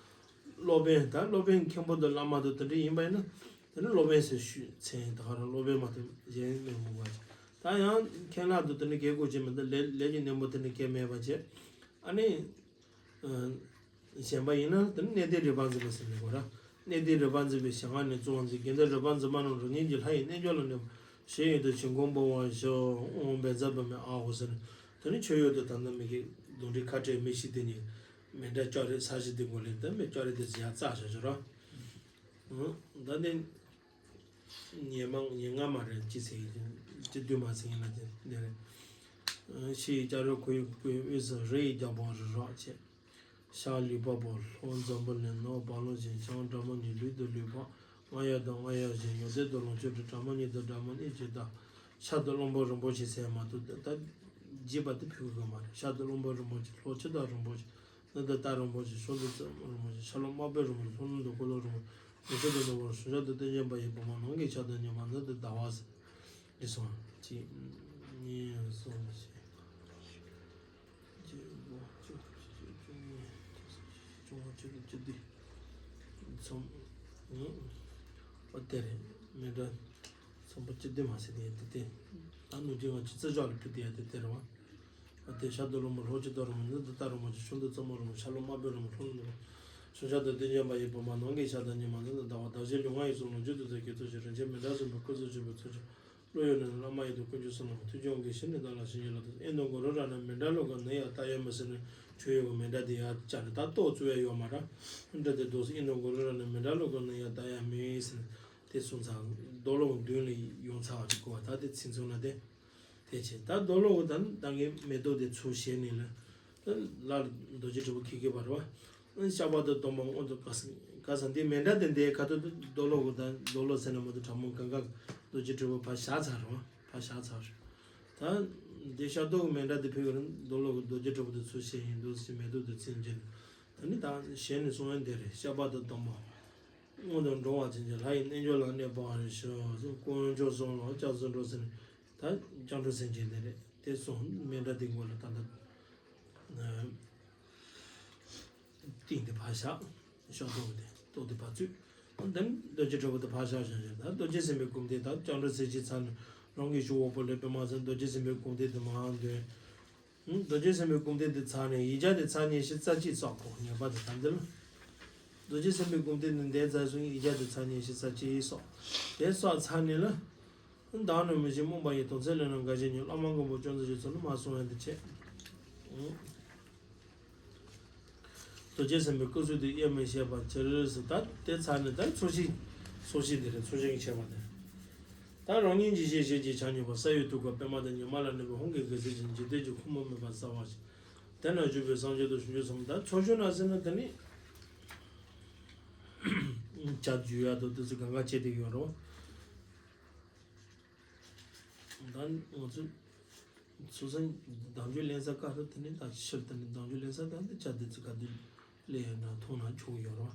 སློབ་དཔོན་ད་སློབ་དཔོན་མཁན་པོ་དང་བླ་མ་དང་དེ་འདྲ་ཡིན་པ་ཡིན་ན། དེ་ནི་སློབ་དཔོན་ཟེར་ཞུས་མཚན་ད་ག་རང་སློབ་དཔོན་མ་གཏོགས་གཞན་མེད་མོ་བ་ཅིག་ད་ཡང་མཁན་བླ་དང་དེ་ནི་གལ་དགོས་ཀྱི་མི་འདུག་ལས་ལས་ཀྱི་གནས་མོ་དེ་ནི་གལ་མེད་པ་བྱས། ཨ་ནི། གཞན་པ་ཡིན་ན་དེ་ནི་གནས་བརྟན་རིག་པ་འཛིན་པ་ཟེར་ནས་གོ་ར། གནས་བརྟན་རིག་པ་འཛིན་པའི་ཞལ་སྔ་ནས་གཙོ་བོ་འཛིན་དགེ་འདུན་རིག་པ་འཛིན་པ་རྣམས་རང་ཉིད་ཀྱི་ལྷ་ཡི་རྣལ་འབྱོར་ལ་གནས་པ་ ཞེས་ཡོད་དུ་བྱིན་གོང་འབུལ་བར་ཞུ། ཨོཾ་བཛྲ་པྲ་མི་ཨཱཿཧཱུྃ་ཟེར་ནས། དེ་ནི་ཆོས་ཡོད་དུ་ད་ལྟ་མི་གི་གདོན་འདྲེ་ཁ་བྲལ་མི་ཤི་དེ་ནི་མེ་འདྲ་ལྕགས་རི་ས་གཞི་དེ་མགོ་ལས་ད་མི་ལྕགས་རི་དེ་ཟི་ཡ་རྩ་བཞག་བྱོས་ར། ད་ནི་ཉེ་མ་ཉེ་ང་མ་རེད་ཅི་ཟེར་ཡིན་ཅི་དུས་མ་ཟེར་ཡིན་ལ་དེ་འདི་རེད། ཤི་ཡི་ལྕགས་རི་ཁོ་ཡི་ཁོ་ཡི་དབུས་སུ་རི་ཡི་རྒྱལ་པོ་རི་རབ་ཆེ། ཤར་ལུས་འཕགས་པོ། ལྷོ་འཛམ་བུ་གླིང་། ནུབ་བ་ལང་སྤྱི། བྱང་སྦྲ་མོ་གཉིས། ལུས་དང་ལུས་འཕགས། སྔ་ཡབ་དང་སྔ་ཡབ་གཞན། ཡང་སྟོད་དང་ལོངས་སྤྱོད་དྲུག། གྲངས་མེད་གཉིས་དང་གྲངས་མེད་གཉིས་ཀྱི་བདག། ཤར་དུ་གླང་པོ་རིན་པོ་ཆེ་ཟེར་མ་གཏོགས་ད་རྒྱས་པ་དེ་ཕུལ་གི་མ་རེད། ཤར་དུ་གླང་པོ་རིན་པོ་ཆེ། ལྷོ་ཁྱི་དང་རིན་པོ་ཆེ། ནུབ་དུ་རྟ་རིན་པོ་ཆེ། བྱང་དུ་རྩེ་མོ་རིན་པོ་ཆེ། ཤར་ལུང་དམར་པོ་རིན་པོ་ཆེ། ལྷོ་ལུང་དུ་ཀོ་ལོ་རིན་པོ་ཆེ། ནུབ་ཤར་དུ་ནུབ་བོ་རིན་པོ་ཆེ། བྱང་ཤར་དུ་སྟོན་ཆེན་དཔལ་གྱི་བུ་མོ། ནང་གི་ཤར་དུ་ཉི་མ། ནང་དུ་ཟླ་བ་ཟེར། འདི་སོང་གཅིག་གཉིས་གསུམ་བཞི། བཅུ་དགུ། བཅུ་བཅུ་གཉིས། བཅུ་གསུམ། བཅུ་བཞི། བཅུ་ལྔ། བཅུ་དྲུག། བཅུ་བདུན། ཚོམ། ཨོ་དེ་རེད། མི་འདྲ། ཚོམ་བུ་བཅུ་བདུན་མ་ཟེར་དེ་དེ་དེ། ད་ནུབ་ཀྱི་ང་ཆུ་རྩི་བཞག་ལ་ཕུལ་དེ་ཡ་དེ་དེ་རེད་བ། ཨ་དེ་ཤར་དུ་གླང་པོ། ལྷོ་ཁྱི་དང་རིན་པོ་ཆེ། ནུབ་དུ་རྟ་རིན་པོ་ཆེ། བྱང་དུ་རྩེ་མོ་རིན་པོ་ཆེ། ཤར་ལུང་དམར་པོ་རིན་པོ་ཆེ། ལྷོ་ལུང་དུ། བྱང་ཤར་དུ་སྟོན་ཆེན་དཔལ་གྱི་བུ་མོ། ནང་གི་ཤར་དུ་ཉི་མ། ནང་དུ་ཟླ་བ། བདག་གཞན་ལུས་ངག་ཡིད་གསུམ་ལོངས་སྤྱོད་དུ་ཚེ་གེ་ཚོགས་ཤིང་། རིན་ཆེན་མི་འདྲ་གསུམ་པོ་སྐུ་གཟུགས་ཆེན་པོའི་ཚོགས་ཀྱི། བློ་ཡུལ་ནི་བླ་མ་ཡི་དམ་དཀོན་མཆོག་གསུམ་ལ། ཐུགས་རྗེས་དབང་གིས་ཞི་གནས་བདག་ལ་བྱིན་གྱིས་བརླབ་ཏུ། ཨེ་ནུ་གུ་རུ་རཏྣ་མི་འདྲ་ལོ་གང་ན་ཡང་ལྟ་ཡ་མེད་ཟེར་ནས་ཆོས་ཡོད་གི་མི་འདྲ་དེ་ཡ་བཅར་ནས་ད་ཏོག་ཙུ་ཡ་ཡོད་མ་ར། འདྲ་དེ་དོགས་སེ་ཨེ་ནུ་གུ་རུ་རཏྣ་མི་འདྲ་ལོ་གང་ན་ཡང་ལྟ་ཡ་མེད་ཟེར་ནས་དེ་གསུངས་ཚར། རྡོ་ལོ་མདུན་ལ་ཡོང་ཚར་བ་ཅིག་གོ་བ། ད་དེ་ཚིག་མཚུངས་ན་དེ། དེ་བྱས་ད་རྡོ་ལོ་གི་ད་ད་གིན་མེ་ཏོག་དེ་ཚུར་བཞེས་ནས་ལ། ད་ལར་རྡོ་རྗེ་དྲིལ་བུ་འཁྱེར་གྱི་བར་བ། ཤ་བག་དང་སྡོམ་པ་སྔོན་དུ་ག་ས་ག་ས་འདི་མེ་འདྲ་དེ་འདའི་ཁ་ཐུག་ཏུ་རྡོ་ལོ་གི་ད་རྡོ་ལོ་ཟེར་ན་མ་གཏོགས་དྲང་མོ་གང་ག་རྡོ་རྗེ་དྲིལ་བུ་ཕར་བཞག་ཚར་རོ། ཕར་བཞག་ཚར་རོ། ད་འདི་ཤ་རྡོ་གི་མེ་འདྲ་དེ་ཕུལ་གི་རེད། རྡོ་ལོ་གི་རྡོ་རྗེ་དྲིལ་བུ་དེ་ཚུར་བཞེས་ཡིན་འདུག་ཟེར་མེ་ཏོག་དེ་ཚུར་འབྱིན། ད་ནི་ད་བཞེས་ནས་གསུང་ཡ་འདི་རེད། ཤ་བག་དང་སྡོམ་པ། སྔོན་དུ་འགྲོ་བ་ཅན་གྱི་ལྷ་ཡི་རྣལ་འབྱོར་ལ་གནས་པར་ཞུ། དཀོན་མཆོག་གསུམ་ལ་སྐྱབས་སུ་འགྲོ་ཟེར་ནས་ད་སྐྱབས་འགྲོ་སེམས་ཅན་དེ་རེད། དེ་སོང་མེ་འདྲ་དེ་མགོ་ལ་ད་ལྟ་སྟེང་དེ་ཕར་བཞག་ཤ་རྡོ་དེ་ཏོག་དེ་ཕར་བཙུད། དེ་ནས་རྡོ་རྗེ་དྲིལ་བུ་དེ་ཕར་བཞག་བཞག་བཞག་ད་རྡོ་རྗེ་སེམས་དཔའི་སྐུ་དེ་ད་སྐྱབས་འགྲོ་སེམས་ཅན་ཚར་ནས་རང་གི་གཞུག་འོག་པོ་ལས་པདྨ་ཟེར་རྡོ་རྗེ་སེམས་དཔའི་སྐུ་དེ་དེ་མར་འདོན། རྡོ་རྗེ་སེམས་དཔའི་སྐུ་མདུན་དེ་ཚར་ནས་ཡིག་བརྒྱ་དེ་ཚར་ཉི་ཤུ་རྩ་གཅིག་སོགས་གོ། ངེས་པ་དེ་ད་འདི་ལ། རྡོ་རྗེ་སེམས་དཔའི་སྐུ་མདུན་དེ་འདས་ཚར་སོང་། ཡིག་བརྒྱ་དེ་ཚར་ཉི་ཤུ་རྩ་གཅིག་སོགས། དེ་སོགས་ཚར་ནས་ལ། བདག་ནི་མི་ཤེས་རྨོངས་པ་ཡིས། དོན་ཚན་ལས་རྣམས་འགའ་ཞིག་ཉོན། བླ་མ་མགོན་པོ་སྐྱོང་མཛད་ཀྱི་ཚུལ་ནི་མ་གསུང་བར་འདི་བྱས། རྡོ་རྗེ་སེམས་དཔའི་སྐུ་གཟུགས་དེ་དབྱེར་མི་ཕྱེད་པར་གྱུར་ཟེར། ད་དེ་ཚར་ནས་ད་ཚོགས་ཞིང་། ཚོགས་ཞིང་དེ་རེད། ཚོགས་ཞིང་ཆེ་བ་དེ། ད་རང་ཉིད་ཀྱི་ཞལ་ཞལ་གྱི་ཕྱག་མྱུར་བ། ས་ཡི་ཐུགས་ཀར་པདྨ་དང་། ཉི་མ་ལ་གནས་པའི་ཧཱུྃ་གི་གེ་སར་གྱིས། འཇིག་རྟེན་གྱི་ཁོལ་མོ་མེད་པར་གསལ་བར་བྱེད། དེ་ན་བཞུགས་པའི་སངས་རྒྱས་དང་བྱང་ཆུབ་སེམས་དཔའ། ད་ཚོགས་ཞིང་ན་ཟེར་ན་དེ་ནི་ཇ་འཇུ་ཡ་དང་དེ་ཚོ་གང་ག་བྱེད་དེ་ཡོད་རོ། ད་ང་ཚོ་སོ་སོ་གདམས་ངག་ལེན་ས་ག་རུ་དེ་ནི་ད་ཕྱིར་དེ་ནི་གདམས་ངག་ལེན་ས་ད་འདི་ཇ་དེ་ཚོ་ག་དུས་ལས་ཡོད་ན་འཐུང་ན་ཆོག་ཡོད་རོ།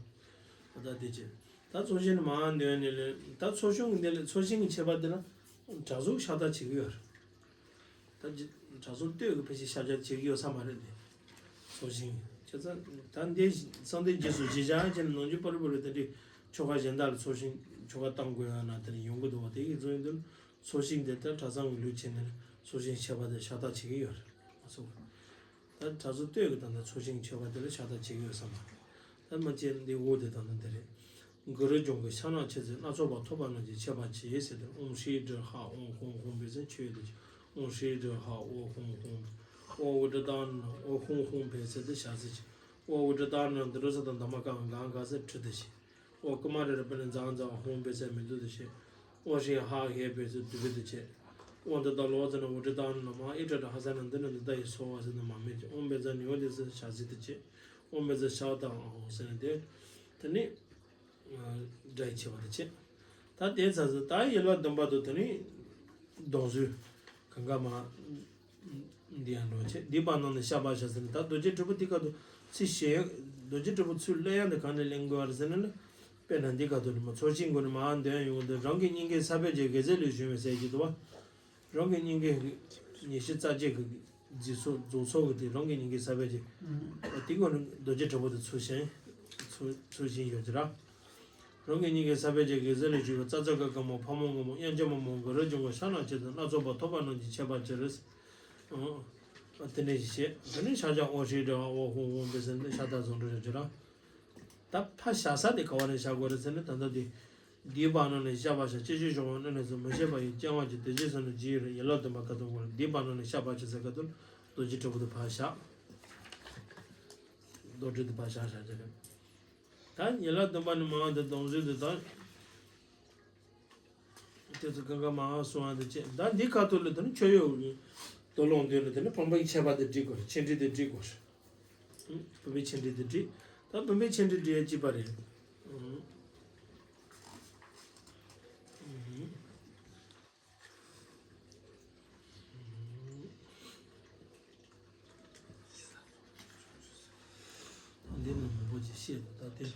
ད་དེ་བྱས། ད་ཚོགས་ཞིང་ནས་མར་འདོན་ནས་ལས། ད་ཚོགས་ཞིང་འདི་ལས་ཚོགས་ཞིང་གི་ཁྱད་པར་འདི་ལ་གྲྭ་ཟུར་ཤ་སྟག་བྱེད་ཀྱི་ཡོད་རེད། ད་ཇི་གྲྭ་ཟུར་སྟོད་ཀྱི་ཕལ་ཆེར་ཤ་སྟག་བྱེད་ཀྱི་ཡོད་ས་མ་རེད་དེ། ཚོགས་ཞིང་བྱས་ཙང་ད་འདི་གསང་བསྟོད་རྗེས་སུ་གཞི་བཞག་བྱས་ནས་ནམ་རྒྱུན་པར་པར་དེ་འདྲའི་ཆོ་ག་གཞན་དག་ལ་ཚོགས་ཞིང་ཆོ་ག་བཏང་དགོས་ཡ་ན་དེ་ནི་ཡོང་གི་འདུག་བ། དེ་ཡིན་ཚོ་ཡིན་དུས་ཚོགས་ཞིང་དེ་ལྟར་གྲྭ་ཚང་གི་ལུགས་བྱས་ནས་ཚོགས་ཞིང་ཁྱད་པར་དེ་ཤ་སྟག་བྱེད་ཀྱི་ཡོད་རེད། ང་ཚོ། ད་གྲྭ་ཚོ་སྟོད་ཀྱི་ད་ལྟ་ཚོགས་ཞིང་མཆོད་པ་དེ་ལ་ཤ་སྟག་བྱེད་ཀྱི་ཡོད་བསམ་པ། ད་མ་བྱས་འདི་འོ་དེ་ད་ལྟ་འདི་རེད། གུ་རུ་ལྗོངས་ཀྱི་ཕྱག་ན་མཆོད་ཚེ། སྣ་ཚོགས་པ་ཐོབ་པ་རྣམས་ཀྱི་ཆད་པ་བྱེད་ཟེར་ཏེ། ཨོཾ་ཧྲཱིཿ་ཏྲཱི་ཧཱ་ཨོཾ་ཧཱུྃ་ཧཱུྃ་ཕཊ་ཟེར་མཆོད་དེ། ཨོཾ་ཧྲཱིཿ་ཏྲཱི་ཧཱ་ཨོཾ་ཧཱུྃ་ཧཱུྃ་ཕཊ། ཨོཾ་ཨུ་ཏྲ་དྷ་ན་ཨོཾ་ཧཱུྃ་ཧཱུྃ་ཕཊ་ཟེར་ཏེ་ཞག་ཚི་བྱེད། ཨོཾ་ཨུ་ཏྲ་དྷ་ན་དྷཱུ་ར་ས་ཏྭ་དྷརྨ་ཀ་གང་ག་ཟེར་ཁྲུས་དེ་བྱེད། ཨོཾ་ཀུ་མ་རེ་ར་པཱ་ལི་ཛ་ཛ་ཧཱུྃ་ཕཊ་ཟེར་མི་འདུག་དེ་བྱེད། ཨོཾ་ཧྲཱིཿ་ཧ་ཧེ་ཕཊ་ཟེར་བདུད་བྷེ་དེ་བྱེད། ཨོཾ་ཏ་ཏ་ལོ་ཙ་ན་ཨུ་ཏྲ་དྷ་ན་མ་ཨི་ཏྲ་ཏྲ་ཧ་ས་ན་འདི་ན་འདི་ད་ཡི་སོ་བ་ཟེར་ན་མ་མེད་ཅིག། ཨོཾ་བཛྲ་ནི་ཝ་དེ་ཟེར་ཞག་ཚི་དེ་བྱེད། ཨོཾ་བཛྲ་ཤ་ཏ་ཨོ་ཟེར་ན་དེ། དེ་ནི་སྒྲ་ཡི་ཆེ་བ་དེ་བྱེད། ད་དེ་ཚ་ཚ་ད་ཡི་ལ་འདོན་པ་དུ་དེ་ནི་གདོང་བསུ་གང་ག་མ། འདི་ཡང་འགྲོ་བྱེད། འདི་པ་ནང་ནས་བཤགས་པ་བྱ་ཟེར་ནས། ད་རྡོ་རྗེ་དྲིལ་བུ་འདི་ག་དུ་ཚིག་ཞེས། རྡོ་རྗེ་དྲིལ་བུ་ཚུར་སླེབས་ཡ་འདི་གང་ནས་ལེན་དགོས་པ་རེད་ཟེར་ན་ལ། དཔེར་ན་འདི་ག་དུ་ནི་མ་ཚོགས་ཞིང་སྒོ་ནས་མར་འདོན་ཡོང་དུས་རང་གི་སྙིང་གའི་ས་བོན་གྱི་དགེ་རྩ་ལས་བྱུང་བའི་ཟས་ཀྱི་འདུག་བ། རང་གི་སྙིང་གའི་ཉི་ཤུ་རྩ་གཅིག་གི་རྫི་ཚོགས་རྫོགས་ཚོགས་ཀྱི་དེ་རང་གི་སྙིང་གའི་ས་བོན་གྱི། དེ་སྒོ་ནས་རྡོ་རྗེ་དྲིལ་བུ་དུ་ཚུར་བཞེངས། ཚུར་ཚུར་བཞེངས་ཡོད་ཀྱི་ར། རང་གི་སྙིང་གའི་ས་བོན་གྱི་དགེ་རྩ་ལས་བྱུང་བའི་ཙ་ཙ་ག་ག་མོ་ཕ་མོ་ང་མོ་དབྱངས་ཅན་མ་མོ་གུ་རུ་ལྗང་གུ་ཕྱག་ན་མཆོད་དེ། སྣ་ཚོགས་པ་ཐོབ་པ་རྣམས་ཀྱི་ཆད་པ་བྱེད་རེད། ཨ་དེ་ནས་ཞེས་དེ་ནས་ཤཱཀྱ་ཨོཾ་ཧྲཱིཿ་ཏྲཱི་ཧཱ་ཨོཾ་ཧཱུྃ་ཧཱུྃ་ཕཊ་ཟེར་ནས་ཤ་སྟག་རྫོགས་འགྲོ་རེད་ཅེ་ར། ད་ཕར་བཞག་ས་དེ་ག་བ་ནས་བཞག་དགོས་རེད་ཟེར་ན་ད་ལྟ་དེ། འདིའི་བར་ན་ནི་ཤ་བག་བྱ། ཅི་ཕྱིར་གཞོམ་པའི་གནས་ནི་གཟིགས། མི་ཤེས་པ་ཡི་སྤྱང་བ་གྱིས། དེ་ཅིའི་ཕྱིར་ན་ཇི་ཡི་རིགས། ཡན་ལག་བདུན་པ་ཁ་ཏོན་གོ་ལ། འདིའི་བར་ན་ནི་ཤ་བག་བྱ་ཟེར་ཁ་ཏོན་རྡོ་རྗེ་དྲིལ་བུ་དེ་ཕར་བཞག་རྡོ་རྗེ་དེ་ཕར་བཞག་བཞག་བྱས། ད་ཡན་ལག་བདུན་པ་ནི་མང་དུ་སྡོམ་བཟུང་དུ་དང་། དེ་ཚོ་གང་ག་མང་སོང་བ་དེ་བཅས། ད་འདི་ཁ་ཐུག་ལ་དེ་ནི་ཆོས་ཡོད་ཀྱི་དོ་སློང་འདོད་ན་དེ་ནི་བུམ་པའི་ཁྱད་པར་དེ་སྒྲིག་དགོས་རེད། ཆེ་འབྲིང་དེ་སྒྲིག་དགོས་རེད། བུམ་པའི་ཆེ་འབྲིང་དེ་སྒྲིག་ད་བུམ་པའི་ཆེ་འབྲིང་སྒྲིག་ཡ་གཅིག་པ་རེད། འདི་ནི་མང་པོ་ཅིག་བཤད་འདུག་ད་དེ།